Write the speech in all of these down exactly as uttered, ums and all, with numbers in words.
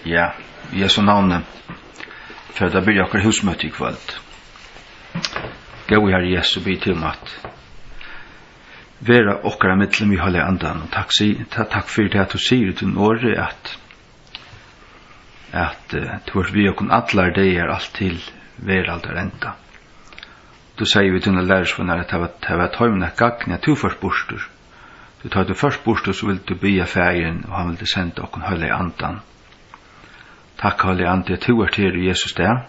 Ja, í Jesu navni fara vit at byrja okkara húsmøti í kvøld. Góði Harri Jesu, biði teg um at vera okkara millum við Heilaga Andan, og takk, si-, ta-, takk fyri tað, at tú sigur í tínum orði, at, at, eh, tú ert við okkum allar dagar, alt til veraldar enda. Tú segði við tínar lærisveinar, at tað var, tað var teimum at gagni, at tú fórt burtur. Tí tá tú fórt burtur, so vildi tú biðja Faðirin, og hann vildi senda okkum Heilaga Andan. Takk, Heilagi Andi, at tú ert her í Jesu stað.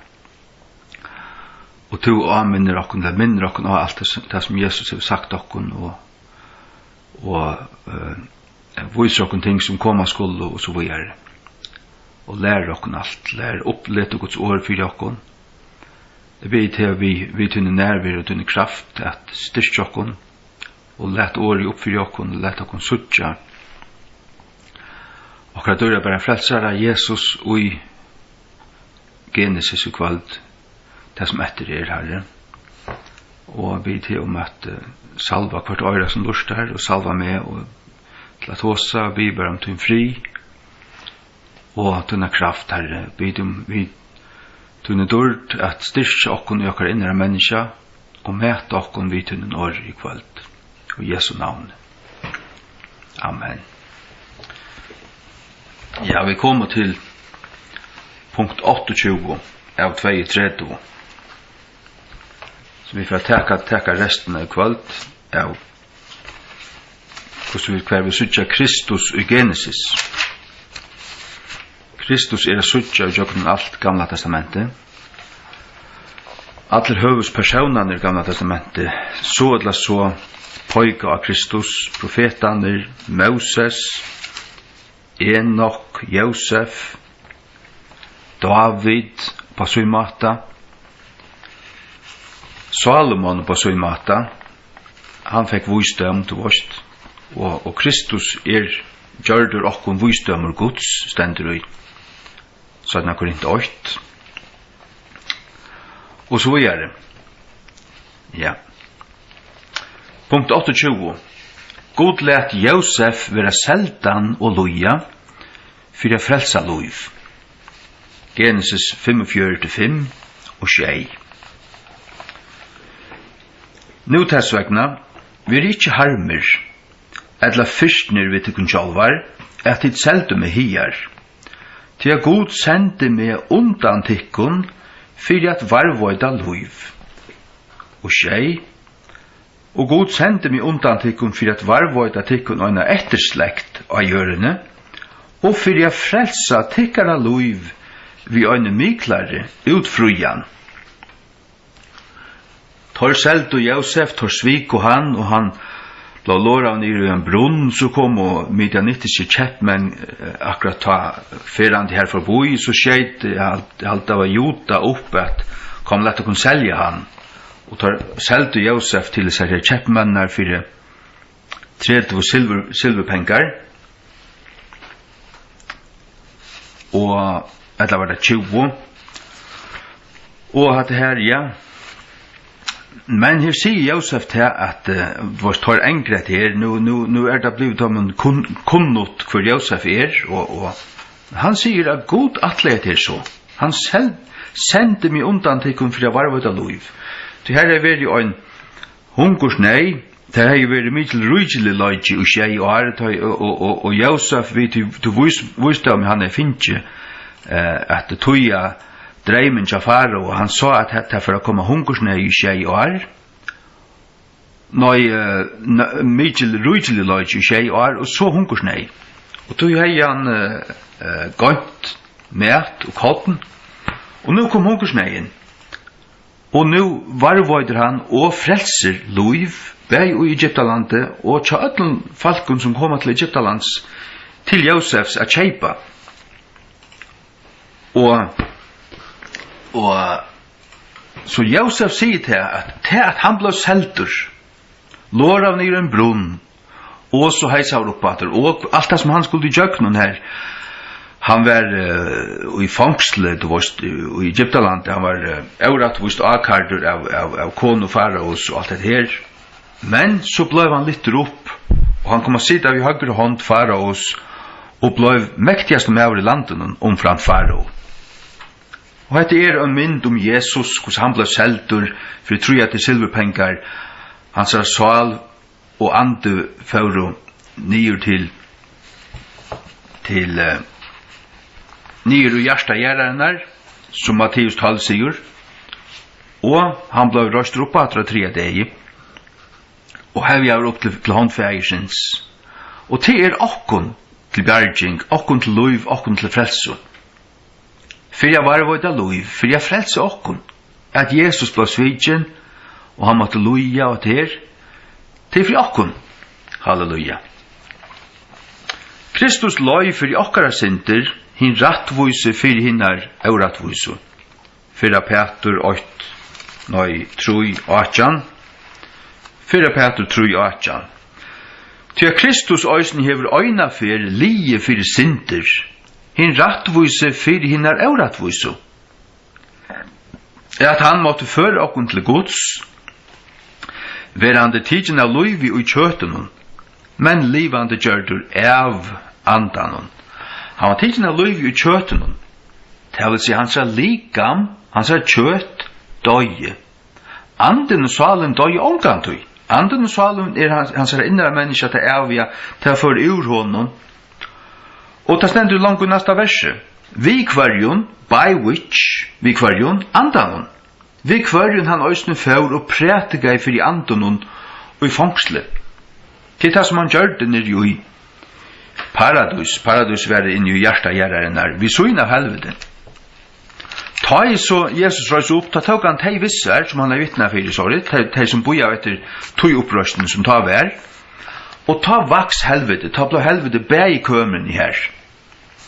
Og tú áminnir okkum, ella minnir okkum á alt tað sum, tað sum Jesus hevur sagt okkum, og, og, eh, vísir okkum ting sum koma skulu, og so víðari. Og lærir okkum alt, lærir upp, letur Guds orð fyri okkum. Eg biði teg við, við tíni nærveru og tíni kraft at styrkja okkum, og lat orðið upp fyri okkum, og lat okkum síggja okkara dýrabara frelsara Jesus í Genesis í kvøld, tað sum eftir er, Harri. Og biði teg um at, eh, salva hvørt oyra sum lurtar, og salva meg og til at tosa, biði bara um tín frið og tína kraft, Harri. Biði um við tíni dýrd at styrkja okkum í okkara innra menniskja og mata okkum við tínum orði í kvøld. Í Jesu navni. Amen. Ja, vit koma til punkt áttaogtjúgu av tveyogtretivu. So vit fara taka, taka restina í kvøld av hvussu vit, hvar vit síggja Kristus í Genesis. Kristus er at síggja ígjøgnum alt Gamla Testamentið. Allir høvuðspersónarnir í Gamla Testamentið, so ella so, peika á Kristus. Profetarnir, Móses, Enok, Jósef, Dávid upp á sín máta, Sálomon upp á sín máta, hann fekk vísdóm, tú veist, og, og Kristus er gjørdur okkum vísdómur Guds, stendur í seinna Korint eitt, og so víðari. Ja. Punkt áttaogtjúgu. Gud læt Jósef vera seldan og líða fyri at frelsa lív. Genesis fimmogfjøruti, fimm og sjey. Nú tess vegna, verið ikki harmir ella firtnir við tykkum sjálvar, at tit seldu meg higar, tí at Gud sendi meg undan tykkum fyri at varðveita lív. Og sjey. Og Gud sendi meg undan tykkum fyri at varðveita tykkum eina eftirslekt á jørðini, og fyri at frelsa tykkara lív við eini miklari útfríðan. Teir seldu Jósef, teir sviku hann, og hann bleiv loraður niður í ein brunn. So komu midjanitiskir keypmenn, eh, akkurát tá ferðandi har forbí, so skeyt, eh, hal-, haldi tað var Juda, upp at: Kom, lat okkum selja hann. Og teir seldu Jósef til hesar her keypmenninar fyri tretivu silvur-, silvurpengar. Og, ella var tað tjúgu? Og hatta her, ja. Men her sigur Jósef til at, eh, veitst, teir angra hetta her, nú, nú, nú er tað blivið teimum kun-, kunnugt, hvør Jósef er, og, og hann sigur, at Gud ætlaði hetta her so. Hann sel-, sendi meg undan tykkum fyri at varðveita lív. Tí har hevði verið ein hungursneyð, tað hevði verið mikil ríkiligleiki í sjey ár, tá, og, og, og, og Jósef, við tí, tí vís-, vísdómi, hann hevði fingið, eh, at týða dreymin hjá Farao, og hann sá, at tað, tað fór at koma hungursneyð í sjey ár. Nei, eh, ne-, mikil ríkiligleiki í sjey ár, og so hungursneyð. Og tí hevði hann, eh, eh, goymt mat og korn, og nú kom hungursneyðin. Og nú varðveitir hann og frelsir lív, bæði í Egyptalandi og hjá øllum fólkum, sum koma til Egyptalands, til Jósefs at keypa. Og, og so Jósef sigur tað, at tað, at hann bleiv seldur, loraður niður í ein brunn, og so heilsaður upp aftur, og alt tað sum hann skuldi ígjøgnum her. Hann var, eh, í fongsli, tú veitst, í Egyptalandi, hann var, eh, órættvíst ákærdur av, av, av konu Faraos og alt hetta her. Men so bleiv hann lyftur upp, og hann kom at sita við høgru hond Faraos, og bleiv mektigasti maður í landinum umframt Farao. Og hetta er ein mynd um Jesus, hvussu hann bleiv seldur fyri tríati silvurpengar, hansara sál og andi fóru niður til, til, eh, niður í hjarta jarðarinnar, sum Matteus tólv sigur, og hann bleiv reistur upp aftur á triðja degi og hevjaður upp til, til hond Faðirsins. Og tað er okkum til bjarging, okkum til lív, okkum til frelsu. Fyri at varðveita lív, fyri at frelsa okkum, at Jesus bleiv svikin, og hann mátti líða og tað her, tað er fyri okkum. Halleluja. Kristus leið fyri okkara syndir, hin rættvísi fyri hinar órættvísu. Fyrra Pætur eitt, nei, trý átjan. Fyrra Pætur trý átjan. Tí at Kristus eisini hevur eina ferð liðið fyri syndir, hin rættvísi fyri hinar órættvísu, at hann mátti føra okkum til Guds, verandi tikin av lívi í kjøtinum, men livandi gjørdur av Andanum. Hann var tikin av lívi í kjøtinum, tað vil siga, hansara likam, hansara kjøt doyði. Andin og sálin doyði ongantíð. Andin og sálin er hans, hansara innra menniskja, tað æviga, tað fór úr honum. Og tað stendur longu í næsta versi. Við hvørjum, by which, við hvørjum? Andanum. Við hvørjum hann eisini fór og prætikaði fyri andunum í fongsli. Tað er tað, sum hann gjørdi niðri í Paradís. Paradís var inni í hjarta jarðarinnar, við síðuna av helviti. Tá ið so Jesus reis upp, tá tók hann tey við sær, sum hann hevði vitnað fyri, sorry, tey, tey sum bíðaðu eftir tí uppreisnini, sum tá var. Og tá vaks helviti, tá bleiv helviti bæði kømrini her.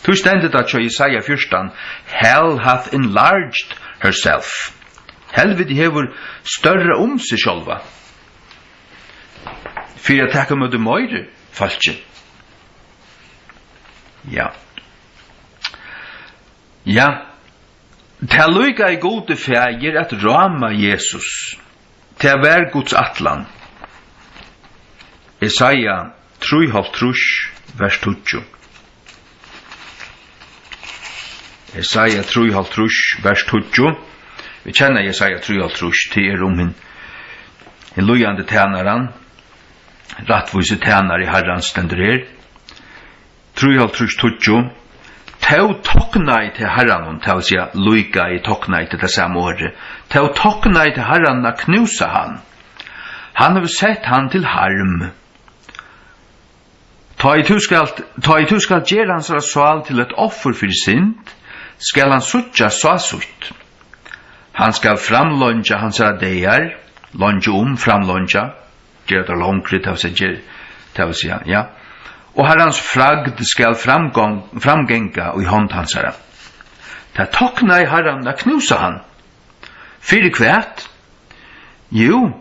Tí stendur tað hjá Jesaja fjúrtan, "Hell hath enlarged herself." Helviti hevur størra um seg sjálva. Fyri at taka ímóti meiri fólki. Ja. Ja. Tað líkaði Gudi Faðir at ráma Jesus. Tað var Guds ætlan. Jesaja trýoghálvtrýss, vers tíggju. Jesaja trýoghálvtrýss, vers tíggju. Vit kenna Jesaja trýoghálvtrýss, tað er um hin, hin líðandi tænaran, rættvísi tænari Harrans stendur her. Trýoghálvtrýss tíggju. Tó toknaði tað Harranum, tað vil siga, líkaði, toknaði, tað er tað sama orðið. Tó toknaði tað Harranum at knúsa hann. Hann hevur sett hann til harm. Tá ið tú skalt, tá ið tú skalt gera hansara sál til eitt offur fyri synd, skal hann síggjast sásýtt. Hann skal framleingja hansara dagar, leingja um, framleingja, gera tað longri, tað vil siga, ger-, tað vil siga, ja. Og Harrans fragd skal framgong-, framganga í hond hansara. Tað toknaði Harran at knúsa hann. Fyri hvat? Jú,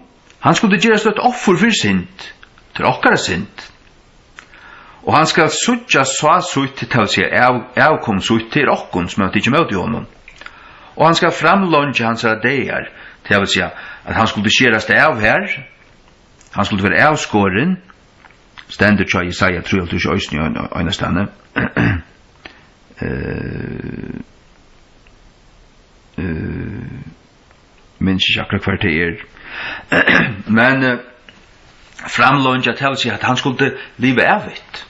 hann skuldi gerast eitt offur fyri synd, til okkara synd. Og hann skal síggjast sásýtt, tað vil siga av-, avkom sítt til okkum, sum hava tikið ímóti honum. Og hann skal framleingja hansara dagar, tað vil siga, at hann skuldi skerast av her, hann skuldi vera avskorin, stendur hjá Jesaja trýoghálvtrýss eisini ein-, einastaðni. Eh, eh, minnist ikki akkurát, hvar tað er. Men, eh, framleingja, tað vil siga, at hann skuldi liva ævigt.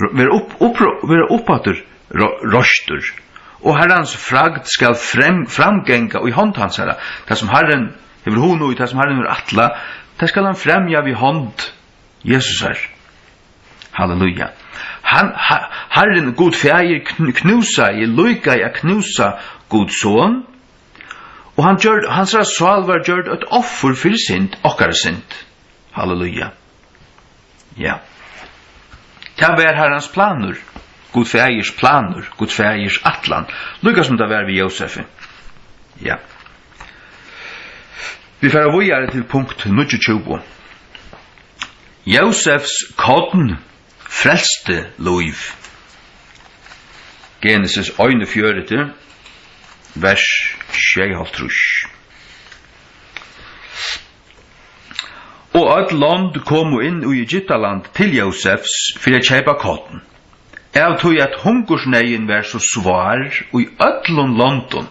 Ro-, vera upp, upp, vera uppaftur ro-, reistur. Og Harrans fragd skal frem-, framganga í hond hansara. Tað, sum Harrin hevur hug í, tað, sum Harrin hevur ætlað, tað skal hann fremja við hond Jesusar. Halleluja. Hann, ha-, Harrin Gud Faðir kn-, knúsaði, líkaði at knúsa Guds Son, og hann gjørd-, hansara sál var gjørd eitt offur fyri synd, okkara synd. Halleluja. Ja. Tað var Harrans planur, Gud Faðirs planur, Gud Faðirs ætlan, líka sum tað var við Jósefi. Ja. Vit fara víðari til punkt níggjuogtjúgu. Jósefs korn frelsti lív. Genesis einogfjøruti, vers sjeyoghálvtrýss. Og Øll lond komu inn í Egyptaland til Jósefs fyri at keypa korn, av tí at hungursneyðin var so svár í øllum londum.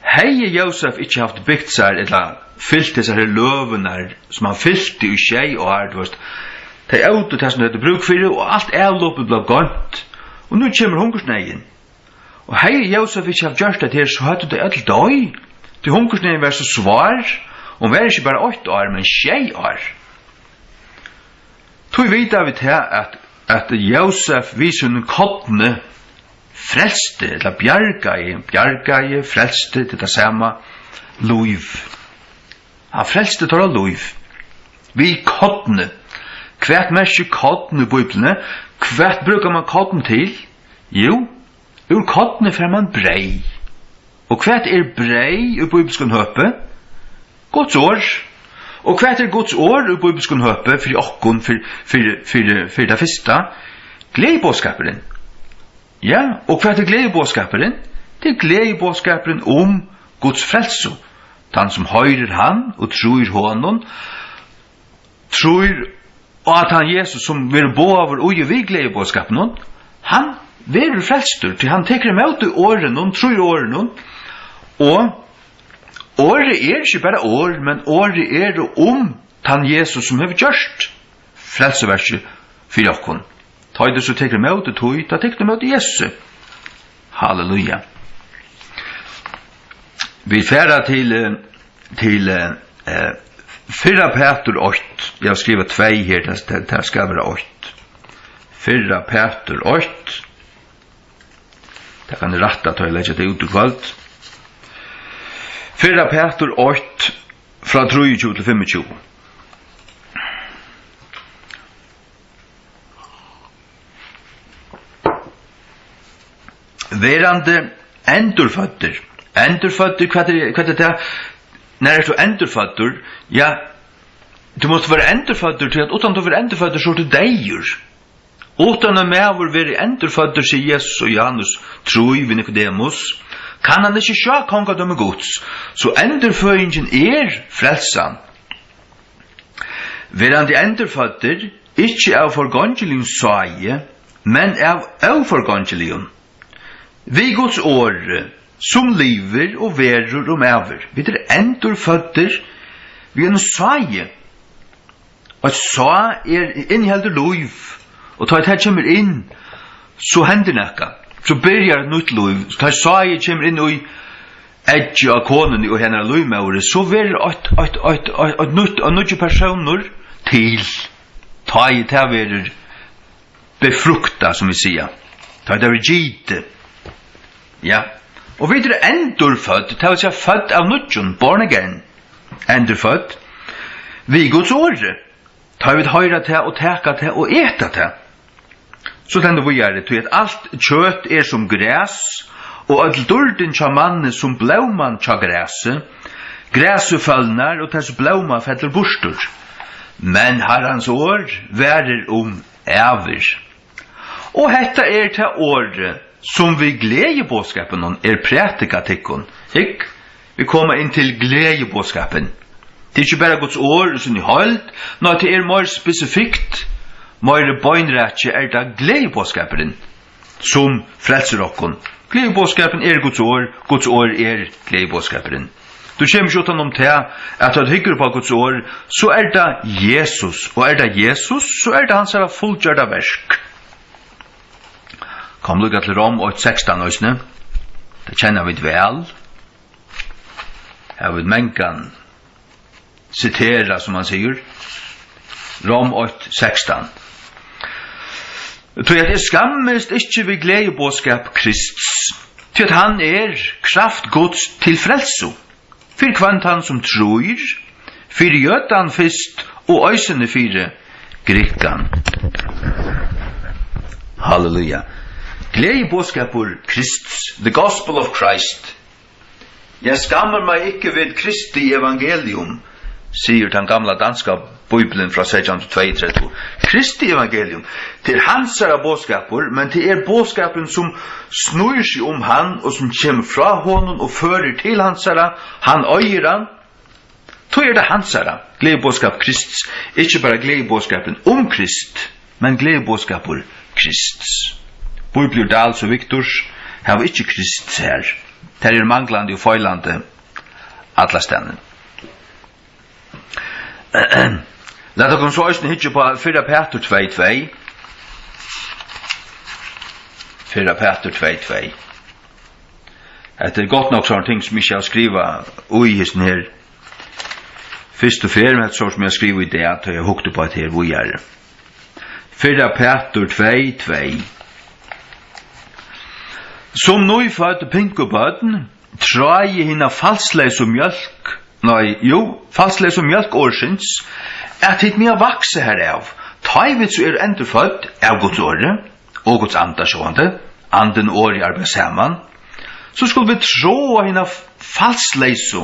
Hevði Jósef ikki havt bygt sær ella fylgt hesar her løgurnar, sum hann fylti í sjey ár, tú veist, tey ótu tað, sum tey høvdu brúk fyri, og alt avlopið bleiv goymt, og nú kemur hungursneyðin. Og hevði Jósef ikki havt gjørt tað her, so høvdu tey øll doyð, tí hungursneyðin var so svár, hon var ikki bara eitt ár, men sjey ár. Tí vita vit tað, at, at Jósef við sínum korni frelsti, ella bjargaði, bjargaði, frelsti, tað er tað sama, lív. Hann frelsti teirra lív við korni. Hvat merkir korn í Bíbliuni? Hvat brúkar mann korn til? Jú, úr korni fær mann breyð. Og hvat er breyð í bíbilskum høpi? Guds orð. Og hvat er Guds orð í bíbilskum høpi fyri okkum, fyri, fyri, fyri, fyri tað fyrsta? Gleðiboðskapurin. Ja, og hvat er gleðiboðskapurin? Tað er gleðiboðskapurin um Guds frelsu. Tann sum hoyrir hann og trýr honum, trýr á tann Jesus, sum verður boðaður í og við gleðiboðskapinum, hann verður frelstur, tí hann tekur ímóti orðinum, trýr orðinum, og orðið er ikki bara orð, men orðið er um tann Jesus, sum hevur gjørt frelsuverkið fyri okkum. Tá ið tú so tekur ímóti tí, tá tekur tú ímóti Jesusi. Halleluja. Vit fara til, eh, til, eh, eh, fyrra Pætur eitt. Eg havi skrivað tvey her, tað, tað, tað skal vera eitt. Fyrra Pætur eitt. Tað kann eg rætta, tá eg leggi tað út í kvøld. Fyrra Pætur eitt, frá trýogtjúgu til fimmogtjúgu. Verandi endurføddir. Endurføddir, hvat er, hvat er tað? Nær ert tú endurføddur? Ja, tú mást vera endurføddur, tí at uttan tú verður endurføddur, so ert tú deyður. Uttan ein maður verður endurføddur, sigur Jesus og Johannes trý við Nikodemus, kann hann ikki sjá kongadømi Guds. So endurføðingin er frelsan. Verandi endurføddir, ikki av forgongiligum sáði, men av óforgongiligum, við Guds orði, sum livir og verður um ævir. Vit eru endurføddir við einum sáði. Eitt sáð er, inniheldur lív, og tá ið tað kemur inn, so hendir nakað. So byrjar eitt nýtt lív. Tá ið sáðið kemur inn í eggið á konuni og hennara lívmóðri, so verður eitt, eitt, eitt, eitt, eitt nýtt, ein nýggjur persónur til. Tá ið tað verður befruktað, sum vit siga. Tá ið tað verður gitið. Ja. Og vit eru endurfødd, tað vil siga fødd av nýggjum, born again, endurfødd, við Guds orði. Tá vit hoyra tað og taka tað og eta tað. So stendur víðari, tí at alt kjøt er sum gras, og øll dýrdin hjá manni sum blóman hjá grasi. Grasið følnar, og tess blóma fellur burtur. Men Harrans orð varir um ævir. Og hetta er tað orðið, sum við gleðiboðskapinum er prædikað tykkum. Hygg, vit koma inn til gleðiboðskapin. Tað er ikki bara Guds orð í síni heild, nei, tað er meir spesifikt, meir beinrakið er tað gleðiboðskapurin, sum frelsir okkum. Gleðiboðskapurin er Guds orð, Guds orð er gleðiboðskapurin. Tú kemur ikki uttan um tað, at tá tú hyggur upp á Guds orð, so er tað Jesus, og er tað Jesus, so er tað hansara fullgjørda verk. Kom líka til Rom eitt sekstan eisini. Tað kenna vit væl. Har vit mangan sitera, sum hann sigur. Rom eitt sekstan. Tí at eg skammist ikki við gleðiboðskap Krists, tí at hann er kraft Guds til frelsu. Fyri hvønn tann, sum trýr, fyri jødan fyrst, og eisini fyri grikkan. Halleluja. Gleðiboðskapur Krists, the gospel of Christ. Jeg skammer mig ikke ved Kristi evangelium, sigur tann gamla danska Bíblian frá seytjan hundrað og tveyogtretivu. Kristi evangelium, tað er hansara boðskapur, men tað er boðskapurin, sum snýr seg um hann, og sum kemur frá honum og førir til hansara. Hann eigur hann. Tí er tað hansara, gleðiboðskap Krists, ikki bara gleðiboðskapurin um Krist, men gleðiboðskapur Krists. Bíbliur Dals og Viktors hava ikki Krist sær. Tær eru manglandi og feilandi allastaðni. Lat okkum so eisini hyggja upp á fyrra Pætur tvey tvey. Fyrra Pætur tvey tvey. Hetta er gott nokk sovorðin ting, sum eg ikki havi skrivað í hesum her fyrstu ferð, men hetta er sovorðið, sum eg havi skrivað í dag, tá eg hugdi upp á hetta her víðari. Fyrra Pætur tvey tvey. Sum nýfødd pinkubørn, tráið hina falsleysu mjólk, nei, jú, falsleysu mjólk orðsins, at tit mega vaksa herav, tá ið vit so eru endurfødd av Guds orði og Guds anda, sjálvandi, andin og orðið arbeiða saman, so skulu vit tráa hina falsleysu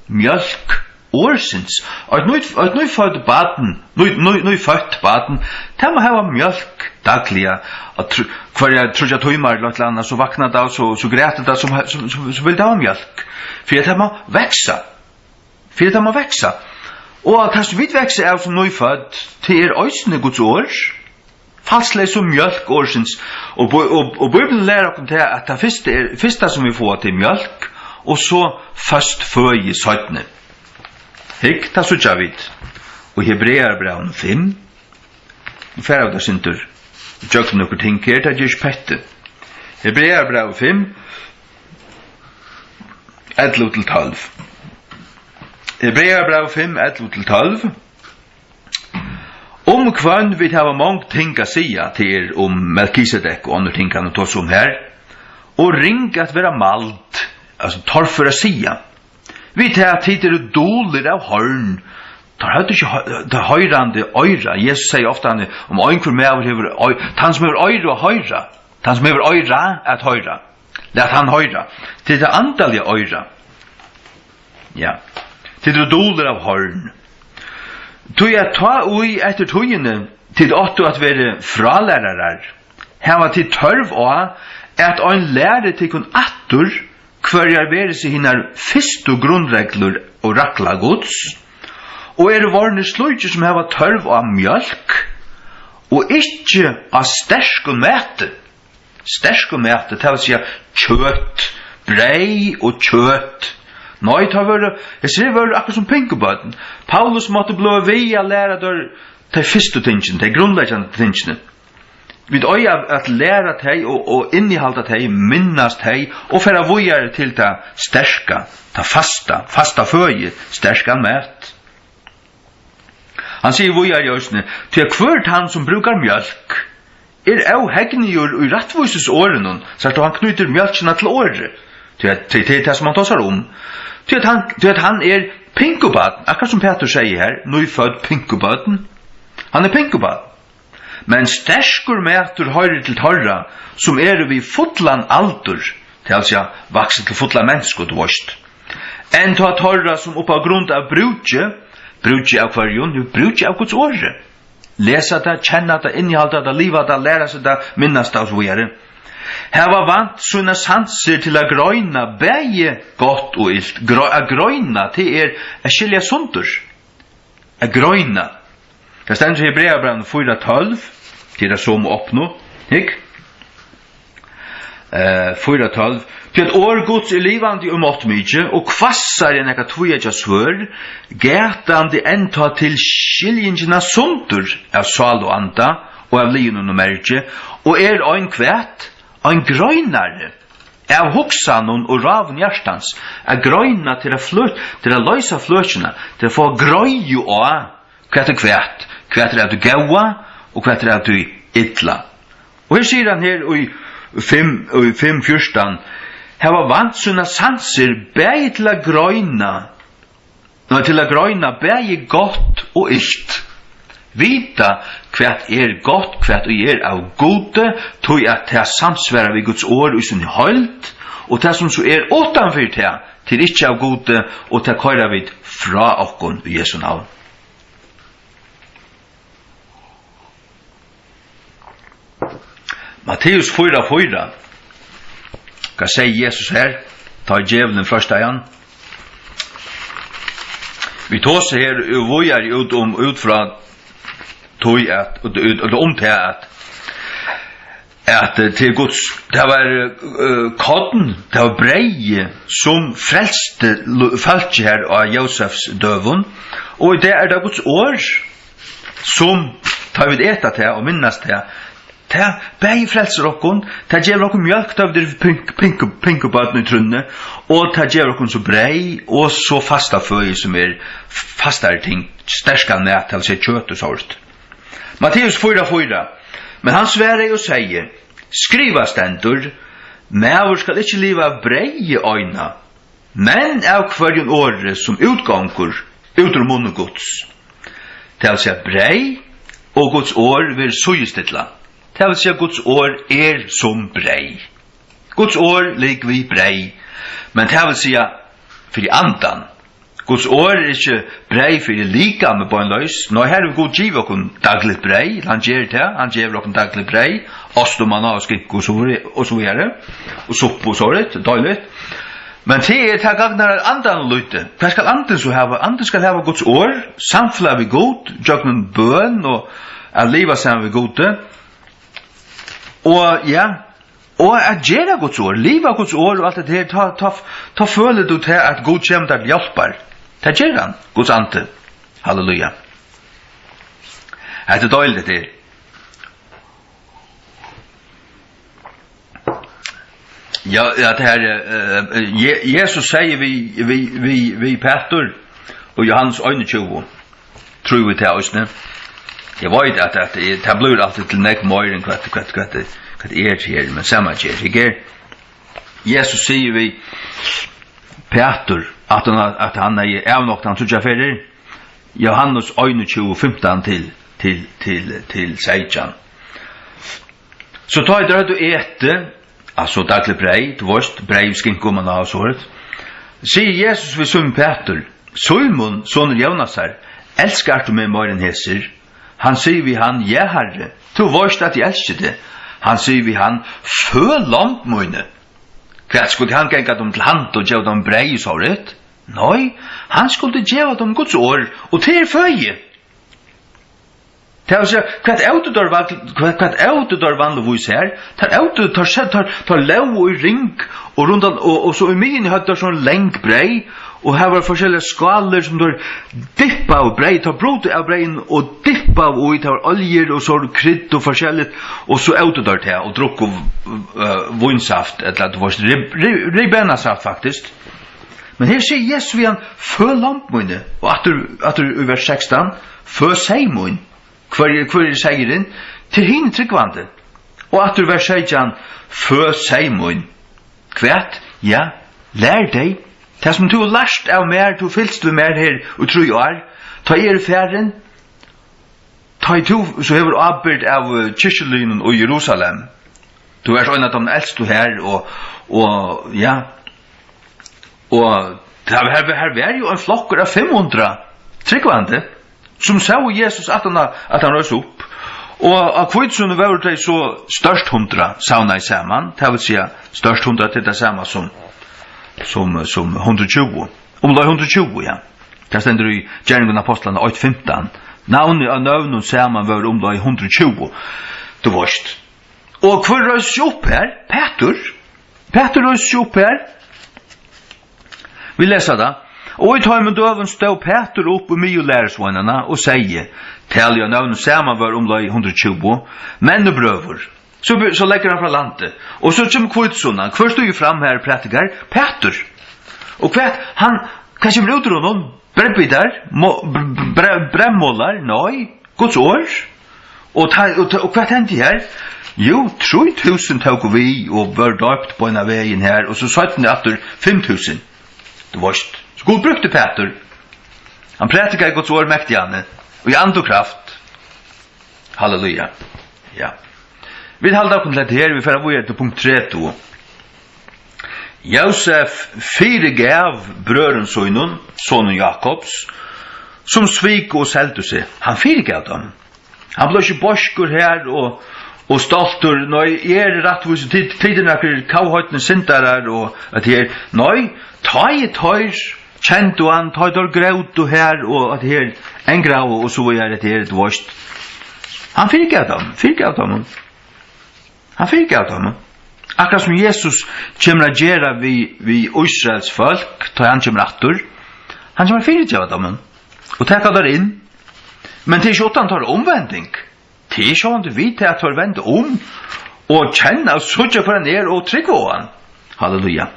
mjólk orðsins. Og eitt nýtt, eitt nýfødt barn, ný, ný, nýfødt barn, tað má hava mjólk dagliga, og tr-, hvørjar tríggjar tímar ella eitt ella annað, so vaknar tað, og so, so grætur tað, so, so, so, so vil tað hava mjólk. Fyri at tað má vaksa. Fyri at tað má vaksa. Og at tað sum vit vaksa av sum nýfødd, tað er eisini Guds orð. Falsleys sum mjólk orðsins. Og Bí-, og, og Bíblian lærir okkum tað, at tað fyrsta er, fyrsta sum vit fáa, tað er mjólk, og so føst føði seinni. Hygg, tað síggja vit í Hebrearabrævinum fimm. Nú fara vit eitt sindur ígjøgnum nøkur ting her, tað ger ikki petti. Hebrearabrævið fimm, ellivu til tólv. Hebrearabrævið fimm, ellivu til tólv. Um hvønn vit hava mong ting at siga, tað er um Melkisedek og onnur ting, hann tosa um her, og ring at vera mæld, altso torfør at siga. Við tað, at tit eru dulir av hoyrn. Teir høvdu ikki hø-, tað hoyrandi oyra. Jesus segði ofta, hann, um einhvør maður hevur oy-, tann sum hevur oyra at hoyra, tann sum hevur oyra at hoyra, lat hann hoyra. Tit eru andaliga oyra. Ja. Tit eru dulir av hoyrn. Tí at tá ið eftir tíðini tit áttu at verið frálærarar, hava tit tørv á, at ein læri tykkum aftur, hvørjar verið seg hinar fyrstu grundreglur og rakla Guds, og eru vorðnir slíkir, sum hava tørv á mjólk og ikki á sterkum mati. Sterkum mati, tað vil siga kjøt, breyð og kjøt. Nei, teir vóru, hesir vóru akkurát sum pinkubørn. Paulus mátti blíva við at læra teir tey fyrstu tingini, tey grundleggjandi tingini. Vit eiga at læra tey og, og innihalda tey, minnast tey og fara víðari til tað sterka, tað fasta, fasta føði, sterkan mat. Hann sigur víðari eisini, tí at hvør tann sum brúkar mjólk, er óhegnigur í rættvísis orðinum, sært tú, hann knýtir mjólkina til orðið, tí at, tí, tí tað sum hann tosar um, tí at hann, tí at hann er pinkubarn, akkurát sum Pætur segði her, nýfødd pinkubarn, hann er pinkubarn. Men sterkur matur hoyrir til teirra, sum eru við fullan aldur, tað vil siga, vaksið til fulla mensku, tú veist. Enn tá teirra, sum upp á grund av brúki, brúki av hvørjum? Jú, brúki av Guds orði. Lesa tað, kenna tað, innihalda tað, liva tað, læra seg tað, minnast tað og so víðari. Hava vant sínar sansir til at greina bæði gott og ilt. Gre-, at greina, tað er at skilja sundur. At greina. Tað stendur í Hebrearabrævinum fýra tólv, til tað somu opnu. Hygg. Eh, fýra tólv. Tí at orð Guds er livandi og máttmikið, og hvassari enn nakað tvíeggjað svørð, gatandi enntá til skiljingina sundur av sál og anda, og av liðunum og mergi, og er ein hvat? Ein greinari av hugsanum og ráðum hjartans, at greina, til at flø-, til at loysa fløkina, til at fáa greiðu á, hvat er hvat, hvat er av tí góða og hvat er av tí illa. Og her sigur hann her í fimm, í fimm fjúrtan, hava vant sínar sansir bæði til at greina, nei, til at greina bæði gott og ilt. Vita, hvat er gott, hvat ið er av Gudi, tí at tað samsvarar við Guds orð í síni heild, og tað, sum so er uttan fyri tað, tað er ikki av Gudi, og tað koyra vit frá okkum í Jesu navn. Matteus fýra fýra. Hvat segði Jesus her, tá ið djevulin freistaði hann? Vit tosa her, eh, víðari út um, út frá tí at, út, út, út um tað at, at, eh, til Guds, tað var, eh, korn, tað var breyð, sum frelsti lu-, fólkið her á Jósefs døgum, og í dag er tað Guds orð, sum, tá vit eta tað og minnast tað, tað bæði frelsir okkum, tað gevur okkum mjólk, tá vit eru pink-, pink-, pinkubørn í trúnni, og tað gevur okkum so breyð og so fasta føði, sum er fastari ting, sterkan mat, tað vil siga kjøt og sovorðið. Matteus fýra fýra: Men hann svaraði og segði: Skrivað stendur: Maður skal ikki liva av breyði eina, men av hvørjum orði, sum útgongur út úr munni Guds. Tað vil siga, breyð og Guds orð verður síðustillað. Tað vil siga, Guds orð er sum breyð. Guds orð ligvið breyð. Men tað vil siga, fyri andan. Guds orð er ikki breyð fyri likamið beinleiðis. Nei, her hevur Gud givið okkum dagligt breyð. Hann ger tað. Hann gevur okkum dagligt breyð. Ost og manna og skinku og so, og so víðari. Og suppu og sovorðið. Deiligt. Men tað er, tað gagnar andan lítið. Hvat skal andin so hava? Andin skal hava Guds orð, samfelag við Gud, gjøgnum bøn og at liva saman við Gudi. Og, ja, og at gera Guds orð, liva Guds orð og alt det her, tá, tá, tá følir tú tað, at Gud kemur tær til hjálpar. Tað ger hann, Guds andi. Halleluja. Hetta er deiligt, tað er. Ja, ja, tað her, eh, eh, Je-, Jesus segði við, við, við, við Petur og Jóhannes einogtjúgu, trúði tað eisini. Eg veit, at, at eg, tað blívur altíð til nógv meira enn hvat, hvat, hvat, hvat er her, men sama ger. Eg er, Jesus sigur við Petur, at hann, at hann hevði avnoktað hann tríggjar ferðir. Jóhannes einogtjúgu, fimtan til, til, til, til seytjan. So tá ið teir høvdu etið, altso dagligt breyð, tú veist, breyð, skinku, manna og sovorðið, sigur Jesus við Símun Petur: Símun, sonur Jónasar, elskar tú meg meira enn hesir? Hann sigur við hann: Ja, Harri, tú veist, at eg elski teg. Hann sigur við hann: Fø lomb míni. Hvat, skuldi hann ganga teimum til handa og geva teimum breyð og sovorðið? Nei, hann skuldi geva teimum Guds orð, og tað er føði. Tað vil siga, hvat ótu teir van-, hvat, hvat ótu teir vanligvís her? Teir ótu, teir se-, teir, teir lógu í ring og rundan, og, og so í miðjuni høvdu teir sovorðin long breyð, og har var forskelligar skálir sum teir dyppaðu breyð, teir brutu av breyðinum og dyppaðu í, tað var oljur og so krydd og forskelligt, og so ótu teir tað og drukku, eh, vínsaft, ella, tú veist, rib-, rib-, ribenasaft, faktiskt. Men her sigur Jesus við hann: Fø lomb míni, og aftur, aftur í vers sekstan: Fø seyð mín. Hvør er, hvør er seyðurin? Til hini trúgvandi. Og aftur vers seytjan: Fø seyð mín. Hvat? Ja, lær tey. Tað, sum tú hevur lært av mær, tú fylgst við mær her í trý ár, tá eg eri farin, tá ið tú so hevur ábyrgd av, eh, kirkjuliðnum í Jerusalem. Tú ert ein av teimum elstu her, og, og, ja, og tað, her, her var jo ein flokkur av fimm hundrað trúgvandi, sum sóu Jesus aftan á, at hann reis upp. Og á hvítusunnu vóru tey so stórt hundrað savnaði saman, tað vil siga, stórt hundrað, tað er tað sama sum, sum, sum hundrað og tjúgu. Umleið hundrað og tjúgu, ja. Tað stendur í Gerningar Ápostlanna eitt fimtan. Navnið á nøvnum saman vóru umleið hundrað og tjúgu. Tú veist. Og hvør reis seg upp her? Pætur. Pætur reis seg upp her. Vit lesa tað. Og í teimum døgum stóð Pætur upp í miðju lærisveinanna og segði, talið á nøvnum saman var umleið hundrað og tjúgu, menn og brøður. So be-, so leggur hann frá landi. Og so kemur hvítusunnan. Hvør stígur fram her, prædikar? Pætur. Og hvat, hann, hvat kemur út úr honum? Breyðbitar? Mo-, br-, br-, br-, breyðmolar? Nei. Guds orð. Og ta-, og ta-, og hvat hendi her? Jú, trý túsund tóku við og vóru doypt beinan vegin her, og so seinni aftur fimm túsund. Tú veist. So Gud brúkti Pætur. Hann prædikaði Guds orð mektiga, og í and og kraft. Halleluja. Ja. Vit halda okkum til hetta her, vit fara víðari til punkt tretivu. Jósef fyrigav brøðrum sínum, sonum Jakobs, sum sviku og seldu seg. Hann fyrigav teimum. Hann bleiv ikki beiskur her og, og stoltur. Nei, eg eri rættvísur, tit, tit eru nakrir kavheidnir syndarar og at her. Nei, tá ið teir kendu hann, tá ið teir grótu her, og at her, angraðu, og so víðari, at her, tú veist. Hann fyrigav teimum, fyrigav teimum. Hann fyrigav teimum. Akkurát sum Jesus kemur at gera við, við Ísraels fólk, tá hann kemur aftur. Hann kemur at fyrigeva teimum. Og taka teir inn. Men tað er ikki uttan teirra umvending. Tað er sjálvandi við tað, at teir venda um og kenna og síggja, hvør hann er, og trúgva á hann. Halleluja.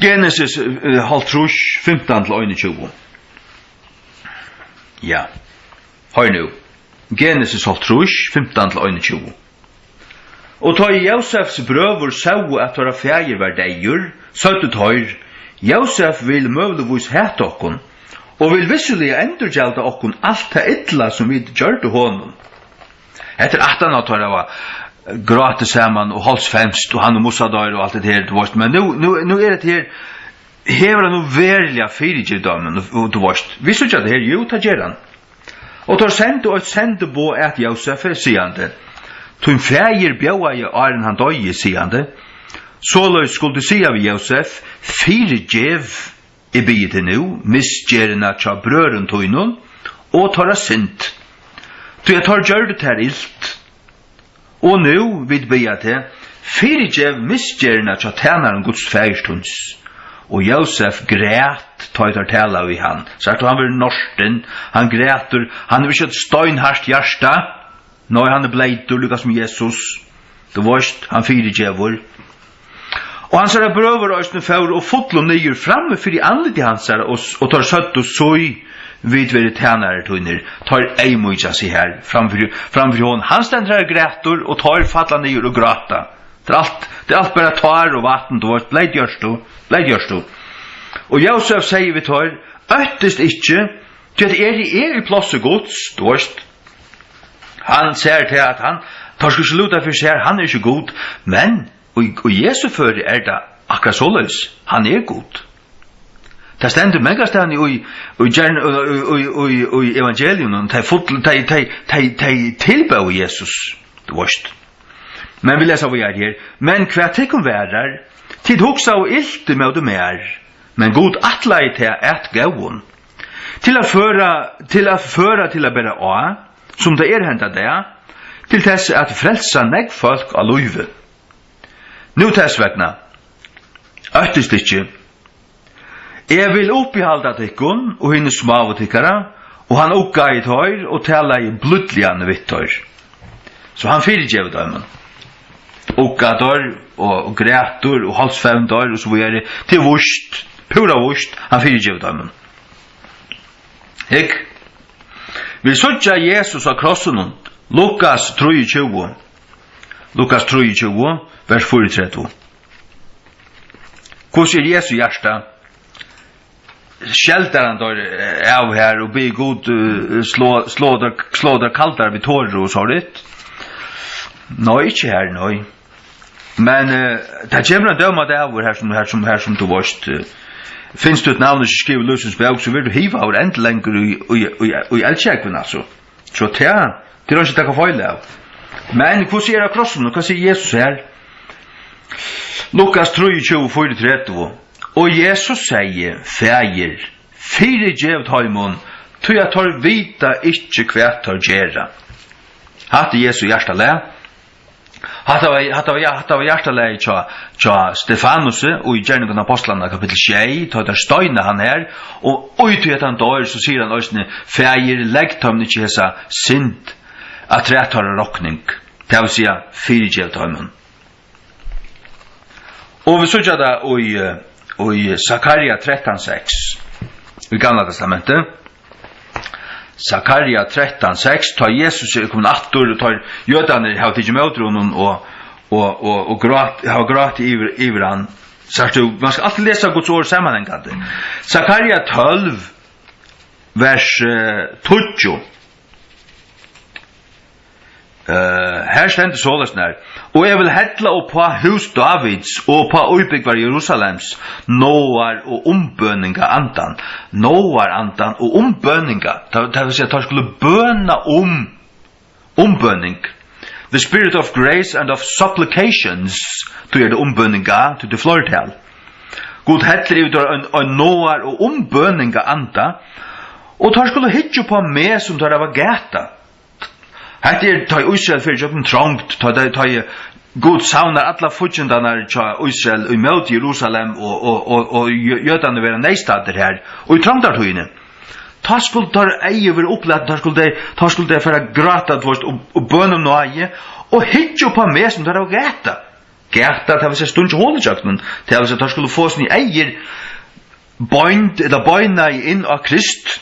Genesis, eh, hálvtrýss, fimtan til einogtjúgu. Ja. Hoyr nú. Genesis hálvtrýss, fimtan til einogtjúgu. Og tá ið Jósefs brøður sóu, at teirra faðir var deyður, søgdu teir: Jósef vil møguligvís hata okkum, og vil vissuliga endurgjalda okkum alt tað illa, sum vit gjørdu honum. Hetta er aftan á, teir hava grátið saman og hálsfemst, og hann og Musa doyr og alt det her, tú veist. Men nú, nú, nú er hetta her, hevur hann nú veruliga fyrigivið teimum, og, og, tú veist. Vit síggja tað her, jú, tað ger hann. Og teir sendu eitt sendiboð at Jósefi, sigandi: Tín faðir bjóðaði, áðrenn hann doyði, sigandi: Soleiðis skuldi siga við Jósef: Fyrigev, eg biði teg nú, misgerðina hjá brøðrum tínum og teirra synd, tí at teir gjørdu tær ilt. Og nú, vit biðja teg, fyrigev misgerðina hjá tænarum Guds faðirs tíns. Og Jósef græt, tá ið teir talaðu við hann. Sært tú, hann verður nortin, hann grætur, hann hevur ikki eitt steinhart hjarta. Nei, hann er bleytur, líka sum Jesus. Tú veist, hann fyrigevur. Og hansara brøður eisini fóru og fullu niður frammi fyri andliti hansara, og, og teir søgdu: Sí, vit verða tænarar tínir. Teir eyðmýkja seg her framfyri, framfyri honum. Hann stendur her og grætur, og teir falla niður og gráta. Tað er alt, tað er alt bara tár og vatn, tú veist, bleyt ert tú, bleyt ert tú. Og Jósef segði við teir: Óttist ikki, tí at eg eri í plássi Guds, tú veist. Hann sær tað, at hann, teir skulu ikki lúta fyri sær, hann er ikki Gud, men í, í Jesu føri er tað akkurát soleiðis, hann er Gud. Tað stendur mangastaðni í, í, í, í, í, í evangeliunum, tey full-, tey, tey, tey, tey tilbóðu Jesus, tú veist. Men vit lesa víðari her. Men hvat tykkum varðar, tit hugsaðu ilt ímóti mær, men Gud ætlaði tað at góðum, til at føra, til at føra til at bera á, sum tað er henda dag, til tess at frelsa nógv fólk á lívi. Nú tess vegna, óttist ikki, eg vil uppihalda tykkum og hini smáu tykkara. Og hann uggaði teir og talaði blídliga við teir. So hann fyrigevur teimum. Uggar teir og, og grætur og hálsfevndar og so víðari. Tað er víst, púra víst, hann fyrigevur teimum. Hygg, vit síggja Jesus á krossinum, Lukas trýogtjúgu, Lukas trýogtjúgu, vers fýraogtretivu. Hvussu er Jesu hjarta? Skeldar hann teir, eh, av her og biður Gud, eh, slá, slá teir, slá teir kaldar við toru og sovorðið? Nei, ikki her, nei. Men, eh, tað kemur ein dómadagur her sum, her sum, her sum tú veist, eh, finst títt navn ikki skrivað í lívsins bók, so verður tú hivaður enn lengur í, í, í, í eldsjógvin, altso. So tað, tað er ikki at taka feil av. Men hvussu er á krossinum? Hvat sigur Jesus her? Lukas trýogtjúgu, fýraogtretivu. Og Jesus segði: Faðir, fyrigev teimum, tí at teir vita ikki, hvat teir gera. Hatta er Jesu hjartalag. Hatta var, hatta var, hatta var hjartalagið hjá, hjá Stefanusi í Gerningarnar Ápostlarnar, kapittul sjey, tá teir steina hann her, og í tí at hann doyr, so sigur hann eisini: Faðir, legg teimum ikki hesa synd afturat teirra rokning, tað vil siga, fyrigev teimum. Og vit síggja tað í, eh, í Sakaria trettan seks, í Gamla Testamenti. Sakaria trettan seks, tá Jesus er komin aftur, og tá jødarnir hava tikið ímóti honum og, og, og, og grát, hava grátið yvir, yvir hann. Sært tú, man skal altíð lesa Guds orð samanhangandi. Sakaria tólv, vers, eh, tíggju. Eh, her stendur soleiðis nær: Og eg vil hella uppá hús Dávids og uppá íbúgvar Jerusalems náðar- og umbøningarandan. Náðarandan og umbøninga, tað, tað vil siga, teir skulu bøna um umbøning. The spirit of grace and of supplications, tí er tað umbøninga, tí tað er fleirtal. Gud hellir yvir teir ein, ein náðar- og umbøningaranda, og teir skulu hyggja upp á meg, sum teir hava gatað. Hetta er, tá Ísrael fer ígjøgnum trongd, tá, tá, tá Gud savnar allar fíggindarnar hjá Ísrael ímóti Jerusalem, og, og, og, og jø-, jødarnir verða neyðstaddir her, og í trongdartíðini. Tá skulu teirra eygu verða upplatin, tá skulu tey, tá skulu tey fara at gráta, tú veist, og, og bøna um náði, og hyggja upp á meg, sum teir hava gatað. Gatað, tað vil siga, stungið hol ígjøgnum, tað vil siga, teir skulu fáa síni eygu beind, ella beinaði inn á Krist,